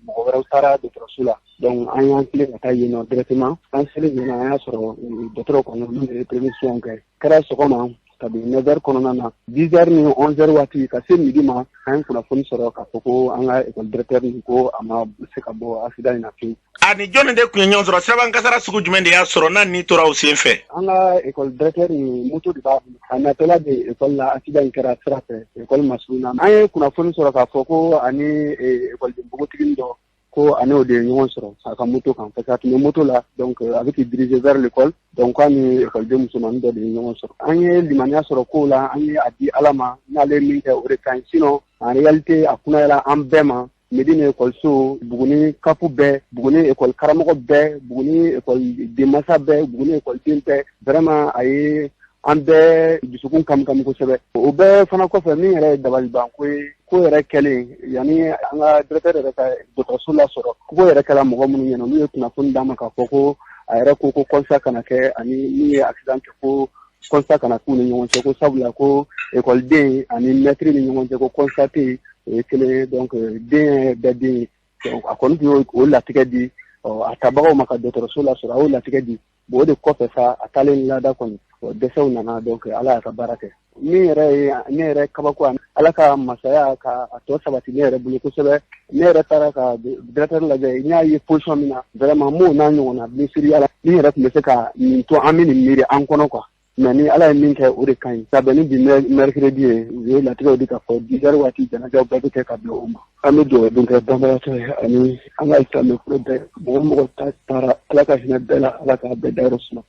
mɔgɔ wɛrɛw taara dɔgɔtɔrɔso la. Donc an y'an tilen ka taa yen nɔ directement. An selen yen nɔ, an y'a sɔrɔ dɔgɔtɔrɔ kɔni, olu de ye premier soins kɛ. Kɛra sɔgɔma kabini 9 heures kɔnɔna na, 10 heures ni 11 heures waati ka se midi ma, an ye kunnafoni sɔrɔ k'a fɔ ko an ka école directeur nin, ko a ma se ka bɔ accident in na fewu. A ni jɔnni de tun ye ɲɔgɔn sɔrɔ? Siraban kasara sugu jumɛn de y'a sɔrɔ n'a ni tora o sen fɛ? An ka école directeur nin, moto de b'a bolo. A natɔla de école la, accident in kɛra sira fɛ école masurunna. An ye kunnafoni sɔrɔ k'a fɔ ko ani école npogotiginin dɔ, ko ani o de ye ɲɔgɔn sɔrɔ a ka moto kan, parce que a tun bɛ moto la, donc a bɛ k'i diriger vers l'école. Donc k'a ni école musomanin dɔ de ye ɲɔgɔn sɔrɔ. An ye limaniya sɔrɔ kow la, an ye a di Ala ma, n'ale ye min kɛ, o de ka ɲi. Sinon en réalité, a kunnayala an bɛɛ ma, Medini ekɔliso, Buguni kafu bɛɛ, Buguni ekɔli karamɔgɔ bɛɛ, Buguni ekɔli denmansa bɛɛ, Buguni ekɔliden bɛɛ. Vraiment, a ye an bɛɛ dusukun kamikami kosɛbɛ. O bɛɛ fana kɔfɛ, min yɛrɛ ye dabalibanko ye, ko yɛrɛ kɛlen yanni an ka directeur yɛrɛ ka dɔgɔtɔrɔso lasɔrɔ, ko yɛrɛ kɛra mɔgɔ minnu ɲɛna, olu ye kunnafoni d'a ma k'a fɔ ko a yɛrɛ ko ko constat kana kɛ ani min ye accident kɛ, ko constat kana k'u ni ɲɔgɔn cɛ, ko sabula ko ekɔliden ani mɛtiri ni ɲɔgɔn cɛ, ko constat tɛ yen, o ye kelen ye. Donc den ye bɛɛ den ye. Donc a kɔni tun y'o o latigɛ di a tabagaw ma ka dɔgɔtɔrɔso lasɔrɔ, a y'o latigɛ di. Bon, o de kɔfɛ sa, a taalen lada kɔni, dɛsɛw nana. Donc Ala y'a ka baara kɛ. Min yɛrɛ ye ne yɛrɛ kabako, Ala ka masaya ka a tɔ sabati ne yɛrɛ bolo kosɛbɛ. Ne yɛrɛ taara ka directeur lajɛ, n y'a ye position min na, vraiment, m'o n'a ɲɔgɔnna blessure la min yɛrɛ tun bɛ se ka nin to an bɛ nin miiri an kɔnɔ quoi. Mais ni Ala ye min kɛ, o de ka ɲi. Ka bɛn ni bi mercredi ye, u ye latigɛw di k'a fɔ 10 heures waati, janajaw bɛɛ bɛ kɛ ka bila o ma. An bɛ dugawu don kɛ banbagatɔ ye ani an ka silamɛ furu bɛɛ, mɔgɔ mɔgɔ ta taara, Ala ka hinɛ bɛɛ la, Ala k'a bɛɛ dayɔrɔ suma.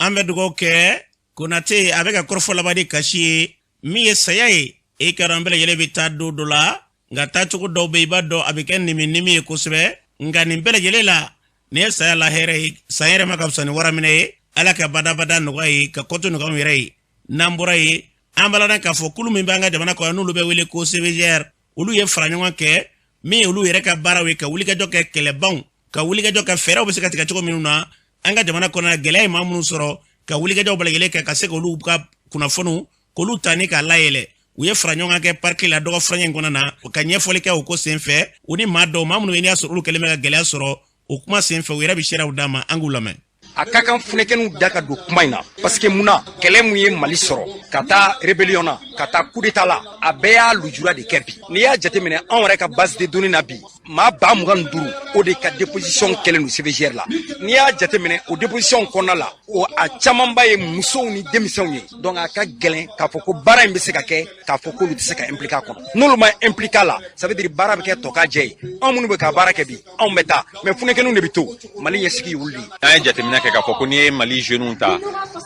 An bɛ dugawu kɛ Konate, a bɛ ka kɔrɔfɔ laban ni kasi ye. Min ye saya ye, e ka an bɛɛ lajɛlen bɛ taa don dɔ la, nka taacogo dɔw bɛ, i b'a dɔn a bɛ kɛ nimi nimi ye kosɛbɛ. Nka nin bɛɛ lajɛlen la, nin ye saya la hɛrɛ ye. Saya yɛrɛ ma ka fisa ni waraminɛ ye. Ala ka badabada nɔgɔya ye, ka kɔto nɔgɔya anw yɛrɛ ye. N'an bɔra yen, an b'a k'a fɔ kulu min b'an ka jamana kɔnɔ, n'olu bɛ wele ko CVJR, olu ye fara ɲɔgɔn kɛ, min ye olu yɛrɛ ka baaraw ye, ka wulikajɔ kɛ kɛlɛbanw, ka wulikajɔ kɛ fɛɛrɛw bɛ se ka tigɛ cogo minnu na an ka jamana kɔnɔ, gɛlɛya ye maa minnu sɔrɔ, ka wulikajɔw bɛɛ lajɛlen kɛ ka se k'olu ka kunnafoniw k'olu ta ni k'a layɛlɛ. U ye fara ɲɔgɔn kan kɛ pariki la dɔgɔ furancɛ in kɔnɔna na, ka ɲɛfɔli kɛ o ko senfɛ. U ni maa dɔw, maa minnu bɛ n'i y'a sɔrɔ olu kɛlen bɛ ka gɛlɛya sɔrɔ o kuma senfɛ, u yɛrɛ bɛ seerew d'a ma. An k'u lamɛn. A ka kan funɛkɛniw da ka don kuma in na, parce que mun na, kɛlɛ mun ye Mali sɔrɔ ka taa rébellion na, ka taa coup d'état la, a bɛɛ y'a lujura de kɛ. Bi, n'i y'a jateminɛ, anw yɛrɛ ka base de données na bi, maa 25 000, o de ka déposition kɛlen don CVJR la. N'i y'a jateminɛ, o déposition kɔnɔna la, o a camanba ye musow ni denmisɛnw ye. Donc a ka gɛlɛn k'a fɔ ko baara in bɛ se ka kɛ k'a fɔ k'olu tɛ se ka impliquer a kɔnɔ. N'olu ma impliquer a la, ça veut dire baara bɛ kɛ tɔ ka jɛ ye. Anw minnu bɛ ka baara kɛ bi, anw bɛ taa, mais funɛkɛninw de bɛ to. Mali ɲɛsigi ye olu de ye. An ye jateminɛ kɛ k'a fɔ ko n'i ye Mali jeunes ta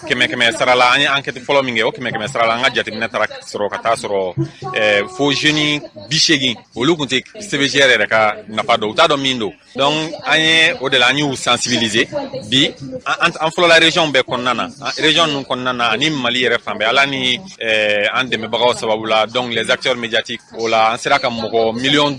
kɛmɛ kɛmɛ sara la, an ye enquête fɔlɔ min kɛ, o kɛmɛ kɛmɛ sara la, an ka jateminɛ taara sɔrɔ ka taa sɔrɔ fo jeune 80, olu tun tɛ CVJR yɛrɛ ka nafa dɔn, u t'a dɔn min don. Donc an ye o de la, an y'u sensibiliser. Bi, an fɔlɔla région bɛɛ kɔnɔna na, région ninnu kɔnɔna na ani Mali yɛrɛ fan bɛɛ, Ala ni an dɛmɛbagaw sababu la, donc les acteurs médiatiques, o la an sera ka mɔgɔ 5 millions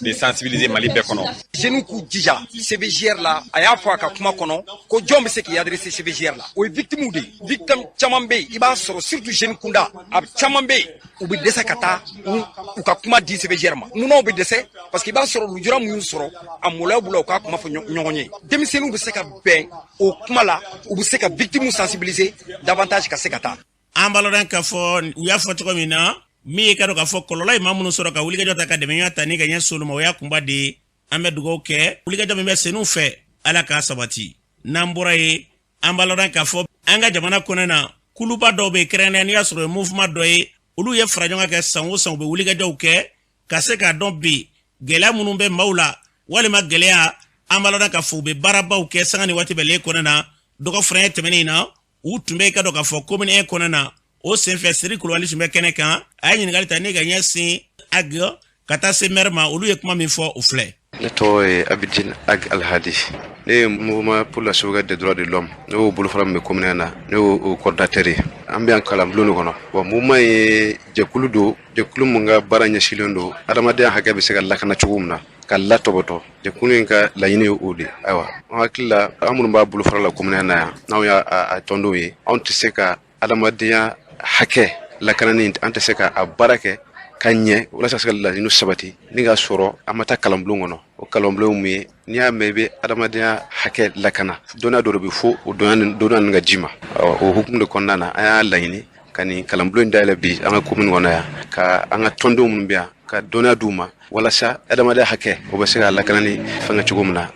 de sensibiliser Mali bɛɛ kɔnɔ. Jeunes k'u jija CVJR la. A y'a fɔ a ka kuma kɔnɔ ko jɔn bɛ se k'i adresser CVJR la? O ye victime de ye. Victime caman bɛ yen, i b'a sɔrɔ surtout jeune kunda, a caman bɛ yen, u bɛ dɛsɛ ka taa u ka kuma di CVJR ma. Munna u bɛ dɛsɛ? Parce que i b'a sɔrɔ lujura mun y'u sɔrɔ, a maloya b'u la u k'a kuma fɔ ɲɔgɔn ye. Denmisɛnninw bɛ se ka bɛn o kuma la, u bɛ se ka victime sensibiliser davantage ka se ka taa. An b'a lɔn k'a fɔ u y'a fɔ cogo min na, min ye ka dɔn k'a fɔ kɔlɔlɔ ye maa minnu sɔrɔ ka wulikajɔ ta ka dɛmɛɲɔgɔn ta ni ka ɲɛsin olu ma, o y'a kunba de ye. An bɛ dugawu kɛ, wulikajɔ min bɛ senw fɛ, Ala k'a sabati. N'an bɔra yen, an b'a lɔn k'a fɔ an ka jamana kɔnɔ na, kuluba dɔw bɛ yen, kɛrɛnkɛrɛnnenya n'i y'a sɔrɔ o ye mouvement dɔ ye, olu ye fara ɲɔgɔn kan kɛ san o san, u bɛ wulikajɔw kɛ ka se k'a dɔn bi gɛlɛya minnu bɛ maaw la walima gɛlɛya. An b'a lɔn k'a fɔ u bɛ baarabaw kɛ sanga ni waati bɛɛ le kɔnɔ na. Dɔgɔ furaɲɛ tɛmɛnen na, u tun bɛ ka dɔn k'a fɔ commune 1 kɔnɔ na. O senfɛ, Siri Kulubali tun bɛ kɛnɛ kan, a ye ɲininkali ta ne ka ɲɛsin ag ka taa se maire ma. Olu ye kuma min fɔ, o filɛ. Ne tɔgɔ ye Abidine Ag Alhadi. Ne ye Mouvement pour la sauvegarde des droits de l'homme, ne y'o bolofara min bɛ commune na, ne y'o coordinateur ye. An bɛ yan kalanbulon de kɔnɔ. Bon, mouvement ye jɛkulu don, jɛkulu mun ka baara ɲɛsinnen don adamadenya hakɛ bɛ se ka lakana cogo min na, ka latɔbɔtɔ. Jɛkulu in ka laɲini ye o de. Ayiwa, an hakili la, an minnu b'a bolofara la commune na yan, n'anw y'a a tɔndenw ye, anw tɛ se ka adamadenya hakɛ lakanani, an tɛ se ka a baara kɛ ka ɲɛ walasa ka se ka laɲiniw sabati ni k'a sɔrɔ an ma taa kalanbulon kɔnɔ. O kalanbulon mun ye? N'i y'a mɛn i bɛ adamadenya hakɛ lakana, dɔnniya dɔ de bɛ fo o dɔnniya ninnu ka ji ma. O hukumu de kɔnɔna na, an y'a laɲini ka nin kalanbulon in dayɛlɛ bi an ka commune kɔnɔ yan, ka an ka tɔndenw minnu bɛ yan, ka dɔnniya d'u ma walasa adamadenya hakɛ o bɛ se ka lakana ni fɛngɛ cogo min na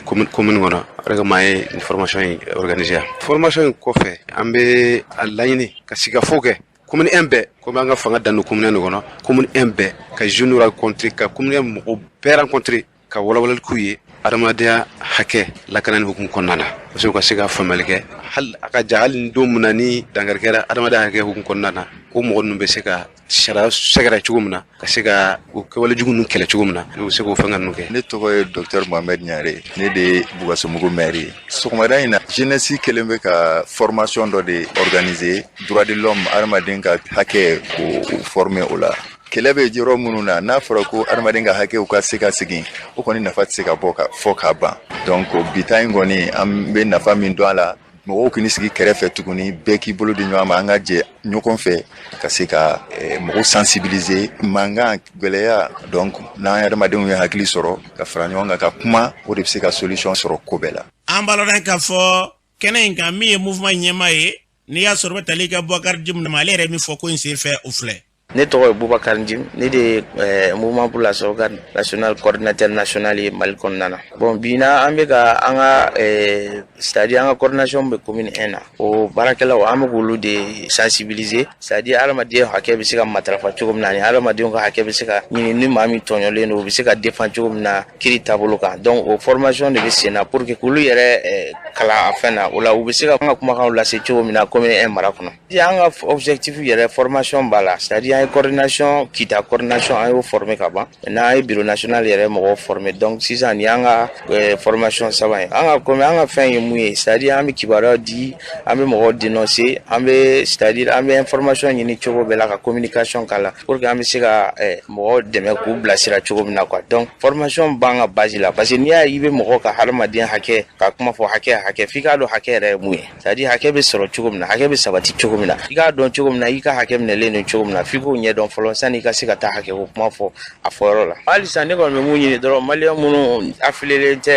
commune kɔnɔ. O de kama an ye nin formation in organiser yan. Formation in kɔfɛ, an bɛ a laɲini ka sigikafɔ kɛ commune 1 bɛɛ, komi an ka fanga dan don commune 1 de kɔnɔ, commune 1 bɛɛ ka jeunes rencontrer, ka commune 1 mɔgɔ bɛɛ rencontrer, ka walawalali k'u ye adamadenya hakɛ lakanani hukumu kɔnɔna na, parce que u ka se ka faamuyali kɛ. Hali a ka ja, hali ni don min na ni dankari kɛra adamadenya hakɛ hukumu kɔnɔna na, o mɔgɔ ninnu bɛ se ka sariya sɛgɛrɛ cogo min na, ka se ka o kɛwale jugu ninnu kɛlɛ cogo min na, u bɛ se k'o fɛn ninnu kɛ. Ne tɔgɔ ye docteur Mohamed Ɲare, ne de ye Bukasomugu maire ye. Sɔgɔmada in na, jeunesse kɛlen bɛ ka formation dɔ de organiser, droit de l'homme, adamaden ka hakɛ, k'o former o la. Kɛlɛ bɛ yɔrɔ minnu na, n'a fɔra ko adamaden ka hakɛw ka se ka segin, o kɔni nafa tɛ se ka bɔ ka fɔ ka ban. Donc bi ta in kɔni, an bɛ nafa min dɔn a la, mɔgɔw k'i sigi kɛrɛfɛ tuguni, bɛɛ k'i bolo di ɲɔgɔn ma, an ka jɛ ɲɔgɔn fɛ ka se ka mɔgɔw sensibiliser mankan gɛlɛya. Donc n'an adamadenw ye hakili sɔrɔ ka fara ɲɔgɔn kan ka kuma, o de bɛ se ka solution sɔrɔ ko bɛɛ la. An b'a lɔn k'a fɔ kɛnɛ in kan, min ye mouvement ɲɛmaa ye, n'i y'a sɔrɔ bɛ tali kɛ Bubakari Jim ma, ale yɛrɛ min fɔ ko in sen fɛ, o filɛ. Ne tɔgɔ ye Bubakari Jim, ne de ye Mouvement pour la sauvegarde nationale coordinateur national ye Mali kɔnɔna na. Bon, bi na, an bɛ ka an ka c'est à dire an ka coordination bɛ commune 1 na, o baarakɛlaw, an bɛ k'olu de sensibiliser, c'est à dire adamaden hakɛ bɛ se ka matarafa cogo min na, ani adamadenw ka hakɛ bɛ se ka ɲini, ni maa min tɔɲɔlen don, o bɛ se ka défend cogo min na kiiri taabolo kan. Donc o formation de bɛ sen na pour que k'olu yɛrɛ kalan a fɛn na, o la u bɛ se ka an ka kumakanw lase cogo min na commune 1 mara kɔnɔ. An ka objectif yɛrɛ, formation b'a la, c'est à dire an ye coordination Kita coordination, an y'o former ka ban. Maintenant an ye bureau national yɛrɛ mɔgɔw former. Donc sisan nin y'an ka formation saban ye. An ka comme an ka fɛn ye mun ye? C'est à dire an bɛ kibaruyaw di, an bɛ mɔgɔw dénoncer, an bɛ, c'est à dire an bɛ information ɲini cogo bɛɛ la, ka communication k'a la pour que an bɛ se ka mɔgɔw dɛmɛ k'u bilasira cogo min na quoi. Donc formation b'an ka base la, parce que n'i y'a ye i bɛ mɔgɔw ka hadamaden hakɛ ka kuma fɔ, hakɛ hakɛ, f'i k'a dɔn hakɛ yɛrɛ ye mun ye. C'est à dire hakɛ bɛ sɔrɔ cogo min na, hakɛ bɛ sabati cogo min na, i k'a dɔn cogo min na, i ka hakɛ minɛlen don cogo min na, f'i k'o ɲɛdɔn fɔlɔ sani i ka se ka taa hakɛ ko kuma fɔ a fɔyɔrɔ la. Halisa ne kɔni bɛ mun ɲini dɔrɔn, maliyɛn minnu afilelen tɛ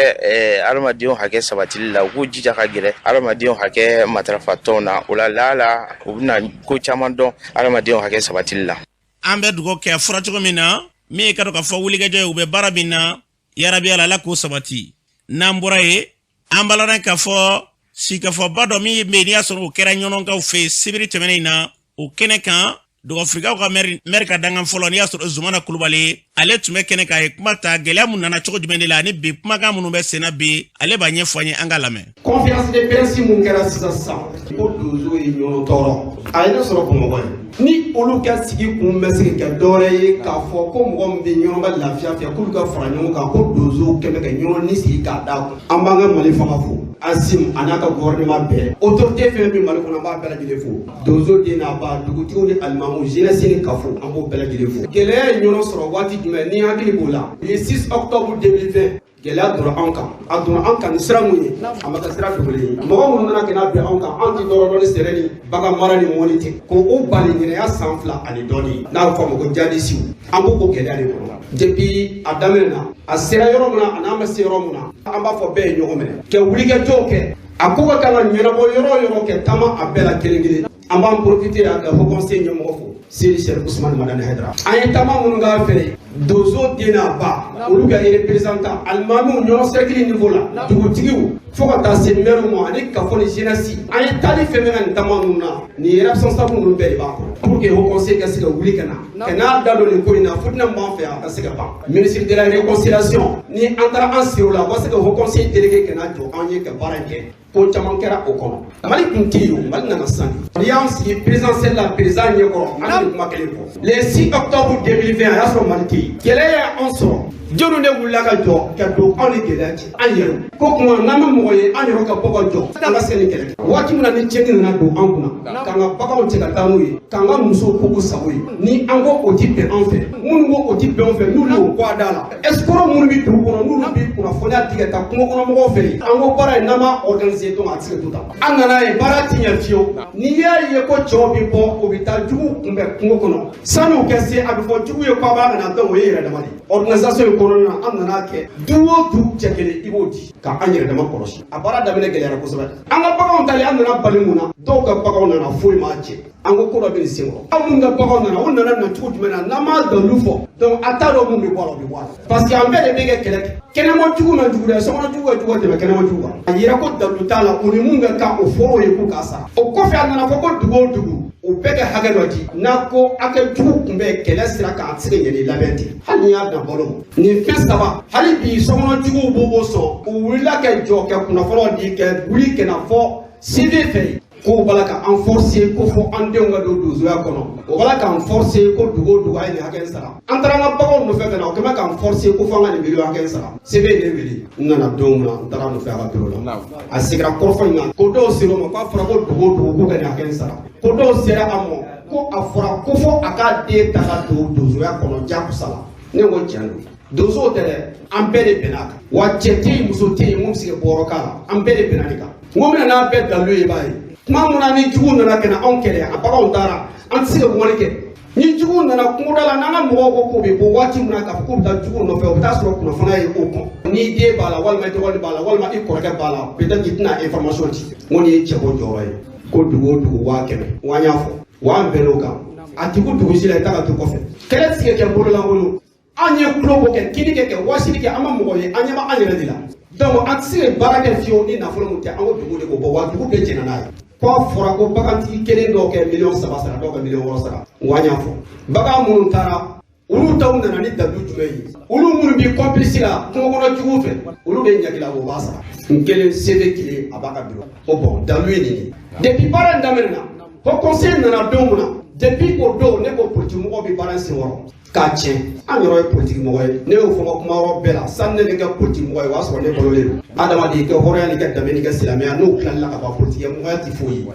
hadamadenw hakɛ sabatili la, u k'u jija ka gɛrɛ hadamadenw hakɛ matarafatɔnw na. O la laala u bɛna ko caman dɔn hadamadenw hakɛ sabatili la. An bɛ dugawu kɛ a fɔra cogo min na, min ye ka dɔn k'a fɔ wulikajɔ ye, u bɛ baara min na, yarabi ala, ala k'o sabati. N'an bɔra yen, an b'a ladɔn k'a fɔ sigikafɔba dɔ min bɛ yen, n'i y'a sɔrɔ o kɛra ɲɔnɔnkaw fɛ yen sibiri tɛmɛnen in na, o kɛnɛ kan dɔgɔfirikaw ka mɛri ka dankan fɔlɔ, n'i y'a sɔrɔ Zumana Kulubali, ale tun bɛ kɛnɛ kan, a ye kuma ta gɛlɛya mun nana cogo jumɛn de la ani bi kumakan minnu bɛ senna bi, ale b'a ɲɛfɔ an ye, an k'a lamɛn. Conférence de presse mun kɛra sisan sisan ko donso ye ɲɔgɔn tɔɔrɔ, a ye ne sɔrɔ Bamakɔ ye. Ni olu ka sigi kun bɛ se ka kɛ dɔwɛrɛ ye k'a fɔ ko mɔgɔ min bɛ ɲɔgɔn ka lafiya fɛ, k'olu ka fara ɲɔgɔn kan, ko donso kɛmɛ ka ɲɔgɔn ni sigi k'a d'a kun. An b'an ka Mali fanga fo, Assimi a n'a ka gouvernement bɛɛ, autorité fɛn bɛ Mali kɔnɔ, an b'a bɛɛ lajɛlen fo. Donso den n'a ba, dugutigiw ni alimamu, jeunesse ni kafo, an b'o bɛɛ lajɛlen fo. Gɛlɛya ye ɲɔgɔn sɔrɔ waati jumɛn ni hakili b'o la? Le 6 octobre 2020, gɛlɛya donna anw kan. A donna anw kan ni sira mun ye, a ma kɛ sira dogolen ye. Mɔgɔ minnu nana kɛ n'a bin anw kan, anw ti dɔrɔn dɔn ni sɛnɛ ni bagan mara ni mɔni tɛ, ko o bali ɲinɛya san 2 ani dɔɔni, n'a bɛ fɔ a ma ko jadisiw. An b'o ko gɛlɛya de kɔnɔ depuis a daminɛ na. A sera yɔrɔ min na, a n'a ma se yɔrɔ min na, an b'a fɔ bɛɛ ye ɲɔgɔn minɛ kɛ wulikajɔw kɛ. A ko ka kan ka ɲɛnabɔ yɔrɔ o yɔrɔ, kɛ taama a bɛɛ la kelen kelen. An b'an profiter ka haut conseil ɲɛmɔgɔ fo, Seyidi Sɛri Usumani Madani Hayidara. An ye taama minnu k'a fɛ, donso den n'a ba, olu ka représentant, alimamiw, ɲɔgɔn cercle niveau la, dugutigiw, fo ka taa se maire ma, ani kafo ni jeunesse, an ye taali fɛn fɛn ka nin taama ninnu na, nin responsable ninnu bɛɛ de b'a kɔnɔ, pour que haut conseil ka se ka wuli ka na ka n'a da don nin ko in na. Futinɛ min b'an fɛ yan, a ka se ka ban. Ministre de la réconciliation, ni an taara an sigi o la, u ka se ka haut conseil délégué ka na jɔ an ye ka baara in kɛ. Ko caman kɛra o kɔnɔ. Mali tun tɛ yen o, Mali nana sisan de. N'i y'an sigi présidentielle la, président ɲɛkɔrɔ, an bɛ kuma kelen fɔ. Le 6 octobre 2020, a y'a sɔrɔ Mali tɛ yen. Gɛlɛya y'an sɔrɔ. Jɔnni de wulila ka jɔ ka don anw ni gɛlɛya cɛ? An yɛrɛw ko kuma n'an bɛ mɔgɔ ye, an yɛrɛw ka bɔ ka jɔ, an ka se nin kɛlɛ kɛ. Waati min na ni tiɲɛni nana don an kunna, k'an ka baganw cɛ ka taa n'u ye, k'an ka musow k'u sago ye, ni an ko o ti bɛn an fɛ, minnu ko o ti bɛn an fɛ, n'olu y'o bɔ a da la, escroc minnu bɛ dugu kɔnɔ, n'olu bɛ kunnafoniya di ka taa kungo kɔnɔ mɔgɔw fɛ yen, an ko baara in n'an m'a organiser donc a tɛ se ka to tan. An nana ye baara ti ɲɛ fiyewu. N'i y'a ye ko cɛw bɛ bɔ, o bɛ taa jugu kunbɛn kungo kɔnɔ, sanni u ka se, a bɛ fɔ jugu ye ko a b'a ka na, donc o ye yɛrɛ dama de ye. Organisation in kɔnɔna na, an nana kɛ du o du cɛ kelen i b'o di ka an yɛrɛ dama kɔlɔsi. A baara daminɛ gɛlɛyara kosɛbɛ. An ka baganw tali, an nana bali mun na? Dɔw ka baganw nana, foyi m'a jɛ. An ko ko dɔ bɛ nin sen kɔrɔ. Aw minnu ka baganw nana, o nana na cogo jumɛn na? N'an m'a dalilu fɔ, donc a t'a dɔn mun bɛ bɔ a la, o bɛ bɔ a la, parce que an bɛɛ de bɛ kɛ kɛlɛ kɛ. Kɛnɛma jugu man jugu dɛ, sokɔnɔ jugu ka jugu ka tɛmɛ kɛnɛma jugu kan. A yira ko dalilu t'a la, o ni mun ka kan, o fɔr'o ye k'u k'a sara. O kɔfɛ, a nana fɔ ko dugu o dugu, o bɛɛ kɛ hakɛ dɔ di. N'a ko hakɛ jugu kun bɛ kɛlɛ sira kan, a tɛ se ka ɲɛ ni labɛn tɛ, hali n'i y'a dan balo ma. Nin fɛn saba, hali bi sokɔnɔ juguw b'o sɔn, u wulila ka jɔ ka kunnafoniw di, ka wuli ka na fɔ CV fɛ yen k'o b'a la ka an forcer ko fɔ an denw ka don donsoya kɔnɔ, o b'a la k'an forcer ko dugu o dugu a ye nin hakɛ in sara. An taara an ka baganw nɔfɛ ka na, o kɛlen bɛ k'an forcer ko fɔ an ka nin miliyɔn hakɛ in sara. CV ye ne wele, n nana don min na, n taara nɔfɛ a ka bureau la, a seginna kɔrɔfɔ in kan ko dɔw sera o ma k'a fɔra ko dugu o dugu k'u ka nin hakɛ in sara, ko dɔw sera a ma ko a fɔra ko fɔ a k'a den ta ka don donsoya kɔnɔ jagosa la. Ne ko tiɲɛ don, donsow tɛ dɛ, an bɛɛ de bɛnna a kan. Wa cɛ tɛ yen, muso tɛ yen mun bɛ se ka bɔ yɔrɔ k'a la, an bɛɛ de bɛnna nin kan. N ko n bɛna n'a bɛɛ dalilu ye, b'a ye tuma min na ni jugu nana ka na anw kɛlɛ, a baganw taara, an tɛ se ka mɔni kɛ. Ni jugu nana kungoda la, n'an ka mɔgɔw ko k'u bɛ bɔ waati min na k'a fɔ k'u bɛ taa jugu nɔfɛ, u bɛ taa sɔrɔ kunnafoniya ye o kɔn. N'i den b'a la, walima i dɔgɔnin b'a la, walima i kɔrɔkɛ b'a la, peut-être i tɛna information di. N ko nin ye cɛbɔ jɔyɔrɔ ye, ko dugu o dugu 100 000, n ko an y'a fɔ wa an bɛnn'o kan. A ti kun dugu si la, i ta ka to kɔfɛ. Kɛlɛ tɛ se ka kɛ bololankolon. An ye kulo bɔ kɛ, kini kɛ, kɛ wasili kɛ, an ma mɔgɔ ye, an ɲɛ bɛ an yɛrɛ de la. Donc an tɛ se ka baara kɛ fiyewu ni nafolo mun tɛ. An ko dugu de k'o bɔ, wa dugu bɛɛ jɛnna n'a ye. Ko a fɔra ko bagantigi kelen dɔw kɛ miliyɔn 3 sara, dɔw kɛ miliyɔn 6 sara. N ko an y'a fɔ bagan minnu taara, olu taw nana ni dalu jumɛn ye? Olu minnu bɛ complice la kungo kɔnɔ juguw fɛ, olu de ɲagila, o b'a sara. N kelen CV kelen, a b'a ka bureau ko bon, dalu ye nin ye. Depuis baara in daminɛna, ko conseil nana don min na, depuis o don, ne ko politique mɔgɔw bɛ baara in senkɔrɔ k'a tiɲɛ. An yɛrɛ ye politiki mɔgɔ ye, ne y'o fɔ n ka kuma yɔrɔ bɛɛ la. Sani ne bɛ kɛ politiki mɔgɔ ye, o y'a sɔrɔ ne balolen don. Adamaden, i ka hɔrɔnya n'i ka danbe n'i ka silamɛya, n'o tilalila ka ban, politiki mɔgɔya tɛ foyi ye.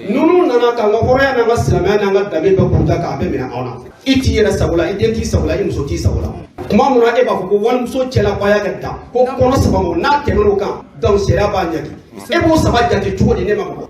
Ninnu nana k'an ka hɔrɔnya n'an ka silamɛya n'an ka danbe bɛɛ kuruta k'a bɛɛ minɛ anw na. I t'i yɛrɛ sago la, i den t'i sago la, i muso t'i sago la. Tuma min na e b'a fɔ ko walimuso cɛlabaya ka dan ko kɔnɔ saba ma, n'a tɛmɛn'o kan, donc sariya b'a ɲangi. E b'o saba jate cogo di? Ne ma mɔgɔ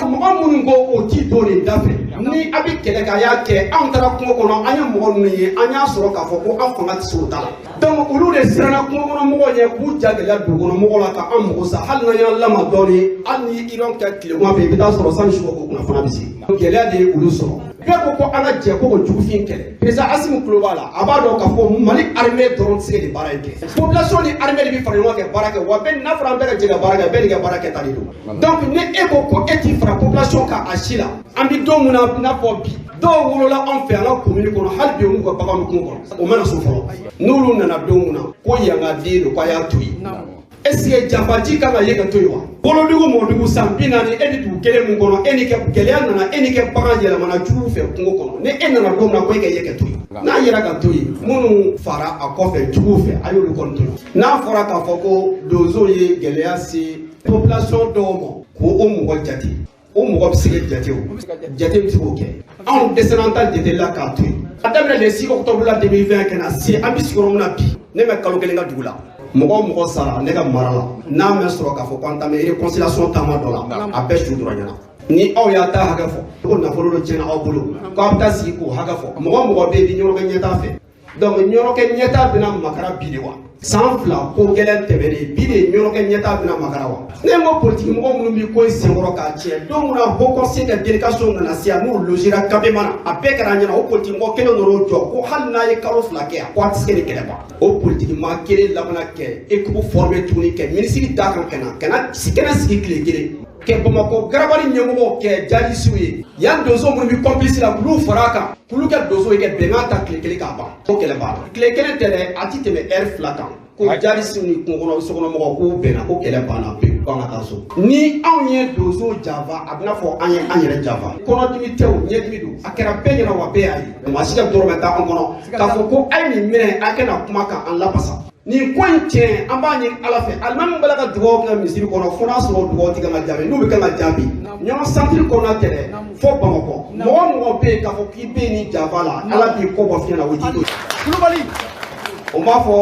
mɔgɔ minnu ko o ti don nin da fɛ, ni a bɛ kɛlɛ kɛ, a y'a kɛ. Anw taara kungo kɔnɔ, an ye mɔgɔ ninnu ye, an y'a sɔrɔ k'a fɔ ko an fanga tɛ se o ta la. Donc olu de siranna kungo kɔnɔ mɔgɔw ɲɛ k'u ja gɛlɛya dugu kɔnɔ mɔgɔw la ka an mago sa. Hali n'an y'an lama dɔɔni, hali ni iran kɛ tilema fɛ, i bɛ taa sɔrɔ sani su ko kunnafoniya bɛ se. Gɛlɛya de ye olu sɔrɔ. Bɛɛ ko ko an ka jɛ ko ko jugufin kɛlɛ. Président Assimi tulo b'a la, a b'a dɔn k'a fɔ Mali armée dɔrɔn tɛ se ka nin baara in kɛ. Population ni armée de bɛ fara ɲɔgɔn kan baara kɛ. Wa bɛɛ n'a fɔra an bɛɛ ka jɛ ka baara kɛ, bɛɛ n'i ka baara kɛta de don. Donc ni e ko ko e t'i fara population kan a si la, an bɛ don min na i n'a fɔ bi, dɔw wolola anw fɛ an ka commune kɔnɔ, hali bi u ka baganw bɛ kungo kɔnɔ, o mana so fɔlɔ. N'olu nana don min na ko yan ka den don, k'a y'a to yen, est ce que janfaji kan ka ye ka to yen wa? Wolodugu mɔdugu san 40, e bɛ dugu kelen mun kɔnɔ, e ni kɛ gɛlɛya nana, e ni kɛ bagan yɛlɛmana juguw fɛ kungo kɔnɔ, ni e nana don min na ko e ka ye ka to yen, n'a yɛrɛ ka to yen, minnu fara a kɔfɛ juguw fɛ, a y'olu kɔni to yen. N'a fɔra k'a fɔ ko donsow ye gɛlɛya se population dɔw ma, k'o o mɔgɔ jate, o mɔgɔ bɛ se ka jate, o jate bɛ se k'o kɛ. Anw dɛsɛra an ta jate la k'a to yen. A daminɛ le 6 octobre la 2020 ka na se an bɛ sigiyɔrɔ min na bi, ne bɛ kalo kelen ka dugu la. Mɔgɔ o mɔgɔ sara ne ka mara la, n'a mɛ sɔrɔ k'a fɔ ko an ta bɛ réconciliation taama dɔ la, a bɛɛ su dɔrɔn ɲɛna. Ni aw y'a ta hakɛ fɔ ko nafolo dɔ tiɲɛna aw bolo, k'aw bɛ taa sigi k'o hakɛ fɔ, mɔgɔ o mɔgɔ bɛ yen ni ɲɔrɔkɛ ɲɛtaa fɛ, donc ɲɔrɔkɛ ɲɛtaa bɛna makara bi de wa? San 2 ko gɛlɛn tɛmɛnen, bi de ɲɔrɔkɛ ɲɛtaa bɛna makara wa? Ne ko politiki mɔgɔ minnu bɛ ko in senkɔrɔ k'a tiɲɛ, don min na haut conseil ka délégation nana se yan, n'u logera Kabema na, a bɛɛ kɛra an ɲɛna. O politiki mɔgɔ kelen nana jɔ ko hali n'a ye kalo 2 kɛ yan, ko a tɛ se nin kɛlɛ ban. O politiki maa kelen labanna kɛ équipe formée tuguni, kɛ minisiri da kan ka na ka na kɛnɛ sigi tile kelen kɛ Bamakɔ garabali ɲɛmɔgɔw kɛ jadisiw ye yan, donso minnu bɛ complice la k'olu fara a kan, k'olu kɛ donso ye, kɛ bɛnkan ta tile kelen k'a ban. O kɛlɛ banna tile kelen tɛ dɛ, a ti tɛmɛ heure 2 kan, ko jadisiw ni kungo kɔnɔ sokɔnɔmɔgɔw k'u bɛnna ko kɛlɛ banna pewu, k'an ka taa so. Ni anw ye donso janfa, a bɛna fɔ an ye an yɛrɛ janfa. Kɔnɔdimi tɛ o, ɲɛdimi don, a kɛra bɛɛ ɲɛna wa bɛɛ y'a ye. Maa si ka dɔrɔmɛ t'an kɔnɔ k'a fɔ ko a ye nin minɛ, a kɛna kuma kan an lafasa. Nin ko in tiɲɛ, an b'a ɲini Ala fɛ, alimami b'a la ka dugawu kɛ misiri kɔnɔ, fo n'a sɔrɔ dugawu tɛ kan ka jaabi, n'u bɛ kan ka jaabi. Ɲɔrɔ centre kɔnɔna tɛ dɛ, fo Bamakɔ. Mɔgɔ o mɔgɔ bɛ yen k'a fɔ k'i bɛ yen ni janfa la, Ala b'i kɔ bɔ fiɲɛ na, o t'i to yen. Kulubali, o b'a fɔ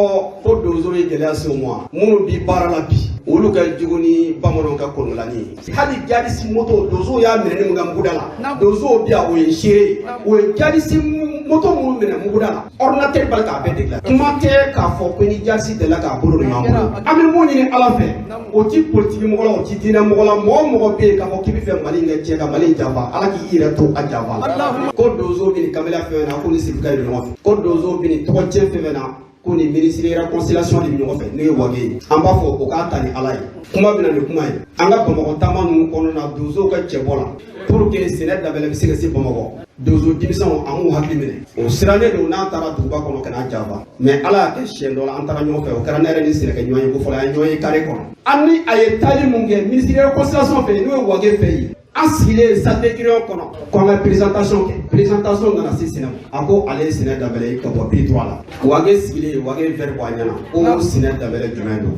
ko donso ye gɛlɛya se u ma. Minnu bi baara la bi, olu ka jugu ni bamananw ka kɔnɔlani ye. Hali jadisi moto, donsow y'a minɛ ni mun ka muguda la, donsow bi yan, o ye seere ye. O ye jadisi moto minnu minɛ muguda la, ordinateur bali k'a bɛɛ dilan. Kuma tɛ k'a fɔ ko ni jadisi delila k'a bolo don ɲɔgɔn bolo. An bɛ mun ɲini Ala fɛ, o ti politiki mɔgɔ la, o ti diinɛ mɔgɔ la, mɔgɔ o mɔgɔ bɛ yen k'a fɔ k'i bɛ fɛ Mali in ka tiɲɛ, ka Mali in janfa, Ala k'i yɛrɛ to a janfa la. Ko donso bɛ nin kamalen fɛn fɛn na, ko ni Sidiki bɛ ɲɔgɔn fɛ, ko donso bɛ nin tɔgɔ tiɲɛ fɛn fɛn na, ko ni minisiri réconciliation de bɛ ɲɔgɔn fɛ, n'o ye Wage ye. An b'a fɔ o k'a ta ni Ala ye. Kuma bɛ na ni kuma ye. An ka Bamakɔ taama ninnu kɔnɔna na, donsow ka cɛbɔ la pour que sɛnɛ dabɛlɛ bɛ se ka se Bamakɔ, donso denmisɛnw an k'u hakili minɛ, o sirannen don n'an taara duguba kɔnɔ ka n'a janfa. Mais Ala y'a kɛ siɲɛ dɔ la, an taara ɲɔgɔn fɛ, o kɛra ne yɛrɛ ni sɛnɛkɛ ɲɔgɔn ye ko fɔlɔ, an ye ɲɔgɔn ye carré kɔnɔ. An ni a ye taali mun kɛ minisiri réconciliation fɛ, n'o ye Wage fɛ yen, an sigilen salle de réunion kɔnɔ ko an ka présentation kɛ. Présentation nana se sɛnɛ ma, a ko ale ye sɛnɛ dabɛlɛ ye ka bɔ P3 la. Wage sigilen, Wage verre bɔ a ɲɛna ko sɛnɛ dabɛlɛ jumɛn don?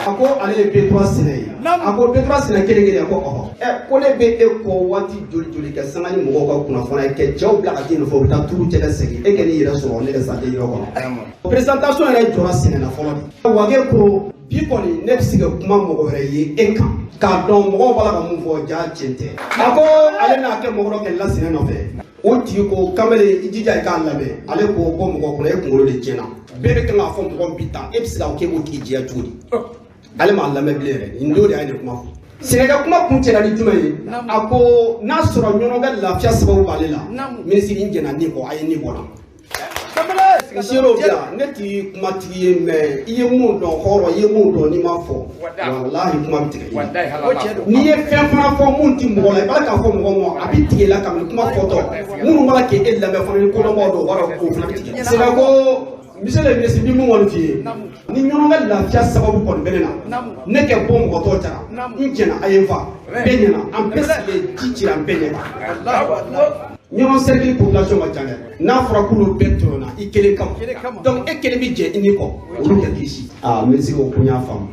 A ko ale ye P3 sɛnɛ ye. A ko P3 sɛnɛ kelen kelen? A ko ɔhɔ. Ɛ, ko ne bɛ e kɔ waati joli joli kɛ sanga ni mɔgɔw ka kunnafoniya kɛ, cɛw bila ka t'i nɔfɛ, u bɛ taa turu cɛ ka segin, e kɛ n'i yɛrɛ sɔrɔ ne ka salle de réunion kɔnɔ. Présentation yɛrɛ jɔra sɛnɛ na fɔlɔ de. Wage ko bi kɔni ne bɛ se ka kuma mɔgɔ wɛrɛ ye e kan k'a dɔn mɔgɔw b'a la ka mun fɔ, ja tiɲɛ tɛ. A ko ale n'a kɛ mɔgɔ dɔ kɛlɛla sɛnɛ nɔfɛ, o tigi ko kamalen i jija i k'a lamɛn. Ale ko ko mɔgɔ kɔnɔ e kunkolo de tiɲɛna, bɛɛ bɛ kan k'a fɔ mɔgɔ bi tan, e bɛ se k'a k'e b'o tigi jɛya cogo di? Ale m'a lamɛn bilen yɛrɛ. Nin don de a ye nin kuma fɔ. Sɛnɛkɛ kuma kun cɛla ni jumɛn ye? A ko n'a sɔrɔ ɲɔnɔ ka lafiya sababu b'ale la, minisiri n jɛnna nin kɔ, a ye nin bɔ la. Seerew bi yan, ne ti kumatigi ye, mais i ye mun dɔn hɔrɔn, i ye mun dɔn n'i ma fɔ, walahi kuma bɛ tigɛ i la. N'i ye fɛn fana fɔ mun ti mɔgɔ la, i b'a la k'a fɔ mɔgɔ ma, a bɛ tigɛ i la kabini kuma fɔtɔ. Minnu b'a la k'e lamɛn fana ni kodɔnbaw don, o b'a dɔn k'o fana bɛ tigɛ. Sɛnɛ ko monsieur le ministre, n bɛ mun kɔni f'i ye, ni ɲɔnɔ ka lafiya sababu kɔni bɛ ne na, ne kɛ bɔ mɔgɔ tɔw cɛla, n jɛnna a ye n fa, bɛɛ ɲɛna, an bɛɛ sigilen ji cira an bɛɛ ɲɛ kan. Ɲɔnɔ cercle population ka ca dɛ, n'a fɔra k'olu bɛɛ tɔɲɔna i kelen kama, donc e kelen bɛ jɛ i ni kɔ, olu kɛ kisi. Aa, minisiri ko ko n y'a faamu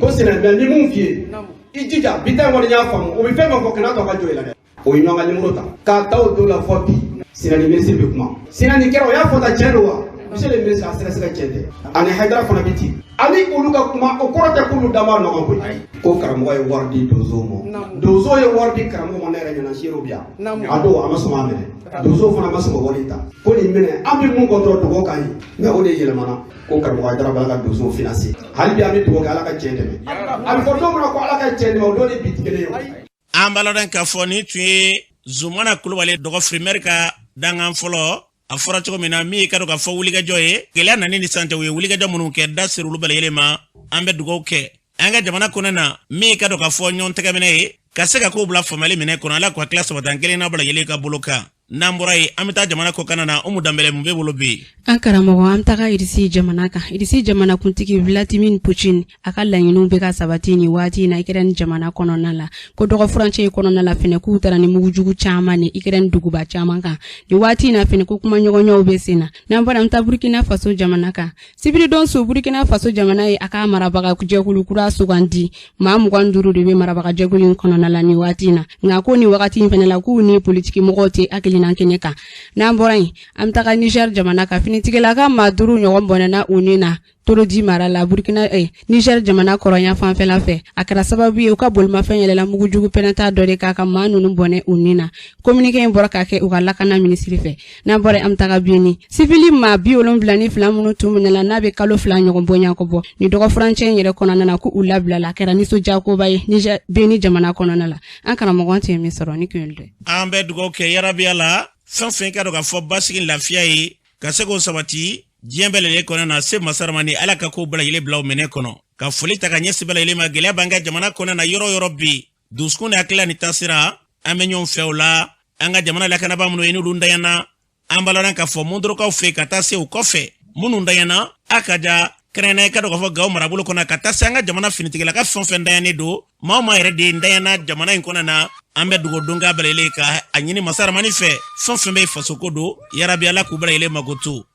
ko sɛnɛ, mais ni mun f'i ye, i jija bi ta in kɔni n y'a faamu, o bɛ fɛn fɛn fɔ, kana to a ka jɔ i la dɛ. O ye ɲɔgɔn ka nimoro ta k'a ta o don la fɔ bi, sɛnɛ ni minisiri bɛ kuma. Sɛnɛ nin kɛra, o y'a fɔ ta tiɲɛ don wa? Monsieur le ministre, a sɛgɛsɛgɛ tiɲɛ tɛ. Ani Hayidara fana bɛ ten. Ani olu ka kuma, o kɔrɔ tɛ k'olu da b'a nɔgɔ koyi. Ko karamɔgɔ ye wari di donsow ma. Donso ye wari di karamɔgɔ ma, ne yɛrɛ ɲɛna seerew bi yan. A don a ma sɔn k'a minɛ. Donso fana ma sɔn ka wari ta. Ko nin minɛ, an bɛ mun kɔ dɔrɔn dugawu k'an ye. Nka o de yɛlɛmana ko karamɔgɔ Hayidara b'a ka donsow financer. Hali bi an bɛ dugawu kɛ, Ala ka tiɲɛ dɛmɛ. A bɛ fɔ don min na ko Ala ka tiɲɛ dɛmɛ, o don ni bi tɛ kelen ye o. An b'a ladɔn k'a fɔ nin tun ye Zumana Kulubali dɔgɔfirimɛri ka dankan fɔlɔ. A fɔra cogo min na, min ye ka dɔn k'a fɔ wulikajɔ ye gɛlɛya nani ni sisan cɛ, u ye wulikajɔ minnu kɛ, da sera olu bɛɛ lajɛlen ma. An bɛ dugawu kɛ an ka jamana kɔnɔ na, min ye ka dɔn k'a fɔ ɲɔgɔn tɛgɛminɛ ye ka se ka kow bila faamuyali minɛ kɔnɔ. Ala k'u tila sabatan kelen n'a bɛɛ lajɛlen ka bolo kan. N'an bɔra yen, an bɛ taa jamana kɔkanna na. Umu Danbɛlɛ, mun b'e bolo bi? An karamɔgɔ, an bɛ taga Irisi jamana kan. Irisi jamanakuntigi Vladimir Putin, a ka laɲiniw bɛ ka sabati nin waati in na Ukraine jamana kɔnɔna la. Ko dɔgɔfurancɛ in kɔnɔna la fɛnɛ, k'u taara ni mugujugu caman ni Ukraine duguba caman kan nin waati in na fɛnɛ, ko kumaɲɔgɔnyaw bɛ sen na. N'an bɔra, an bɛ taa Burkina Faso jamana kan. Sibiridon su, Burkina Faso jamana ye a ka marabaga jɛkulu kura sugandi. Maa 25 de bɛ marabaga jɛkulu in kɔnɔna la nin waati in na. Nka ko nin wagati in fɛnɛ la, k'u ni politiki mɔgɔw tɛ hakilina kɛnɛ kan. N'an bɔra yen, an bɛ taga Niger jamana kan. Finitigilaka maa 5 ɲɔgɔn bɔnɛna u ni na Torodi mara la, Burkina Niger jamana kɔrɔnya fanfɛla fɛ. A kɛra sababu ye u ka bolimafɛn yɛlɛla mugujugu pɛrɛnta dɔ de k'a ka maa ninnu bɔnɛ u ni na. Communiqué in bɔra ka kɛ u ka lakana minisiri fɛ. N'an bɔra, an bɛ taga Benin. Sivili maa 72 minnu tun minɛla n'a bɛ kalo 2 ɲɔgɔn bɔɲɔgɔnko bɔ ni dɔgɔfurancɛ in yɛrɛ kɔnɔna na, ko u labilala. A kɛra nisɔndiyakoba ye Niger Benin jamana kɔnɔna la. An karamɔgɔ, tun ye min sɔrɔ ni kun dɛ. An bɛ dugawu kɛ yarabi la, fɛn fɛn ka dɔn k'a fɔ basigi lafiya ye ka se k'o sabati diɲɛ bɛɛ lajɛlen kɔnɔ na, se masaramani Ala ka kow bɛɛ lajɛlen bila o minɛ kɔnɔ. Ka foli ta ka ɲɛsin bɛɛ lajɛlen ma. Gɛlɛya b'an ka jamana kɔnɔ na yɔrɔ yɔrɔ bi, dusukun ni hakilila ni taasira, an bɛ ɲɔgɔn fɛ o la. An ka jamana lakanabaa minnu ye n'olu dayana, an b'a ladɔn k'a fɔ Mondorokaw fɛ ka taa se u kɔfɛ minnu dayana, a ka ja kɛrɛnkɛrɛnnenya ka dɔn k'a fɔ Gawo marabolo kɔnɔ, ka taa se an ka jamana finitigilaka fɛn o fɛn dayannen don, maa o maa yɛrɛ de dayana jamana in kɔnɔ na, an bɛ dugawu don k'a bɛɛ lajɛlen ka a ɲini masaramani fɛ, fɛn o fɛn bɛ fasoko don, yarabi Ala k'u bɛɛ lajɛlen makoto.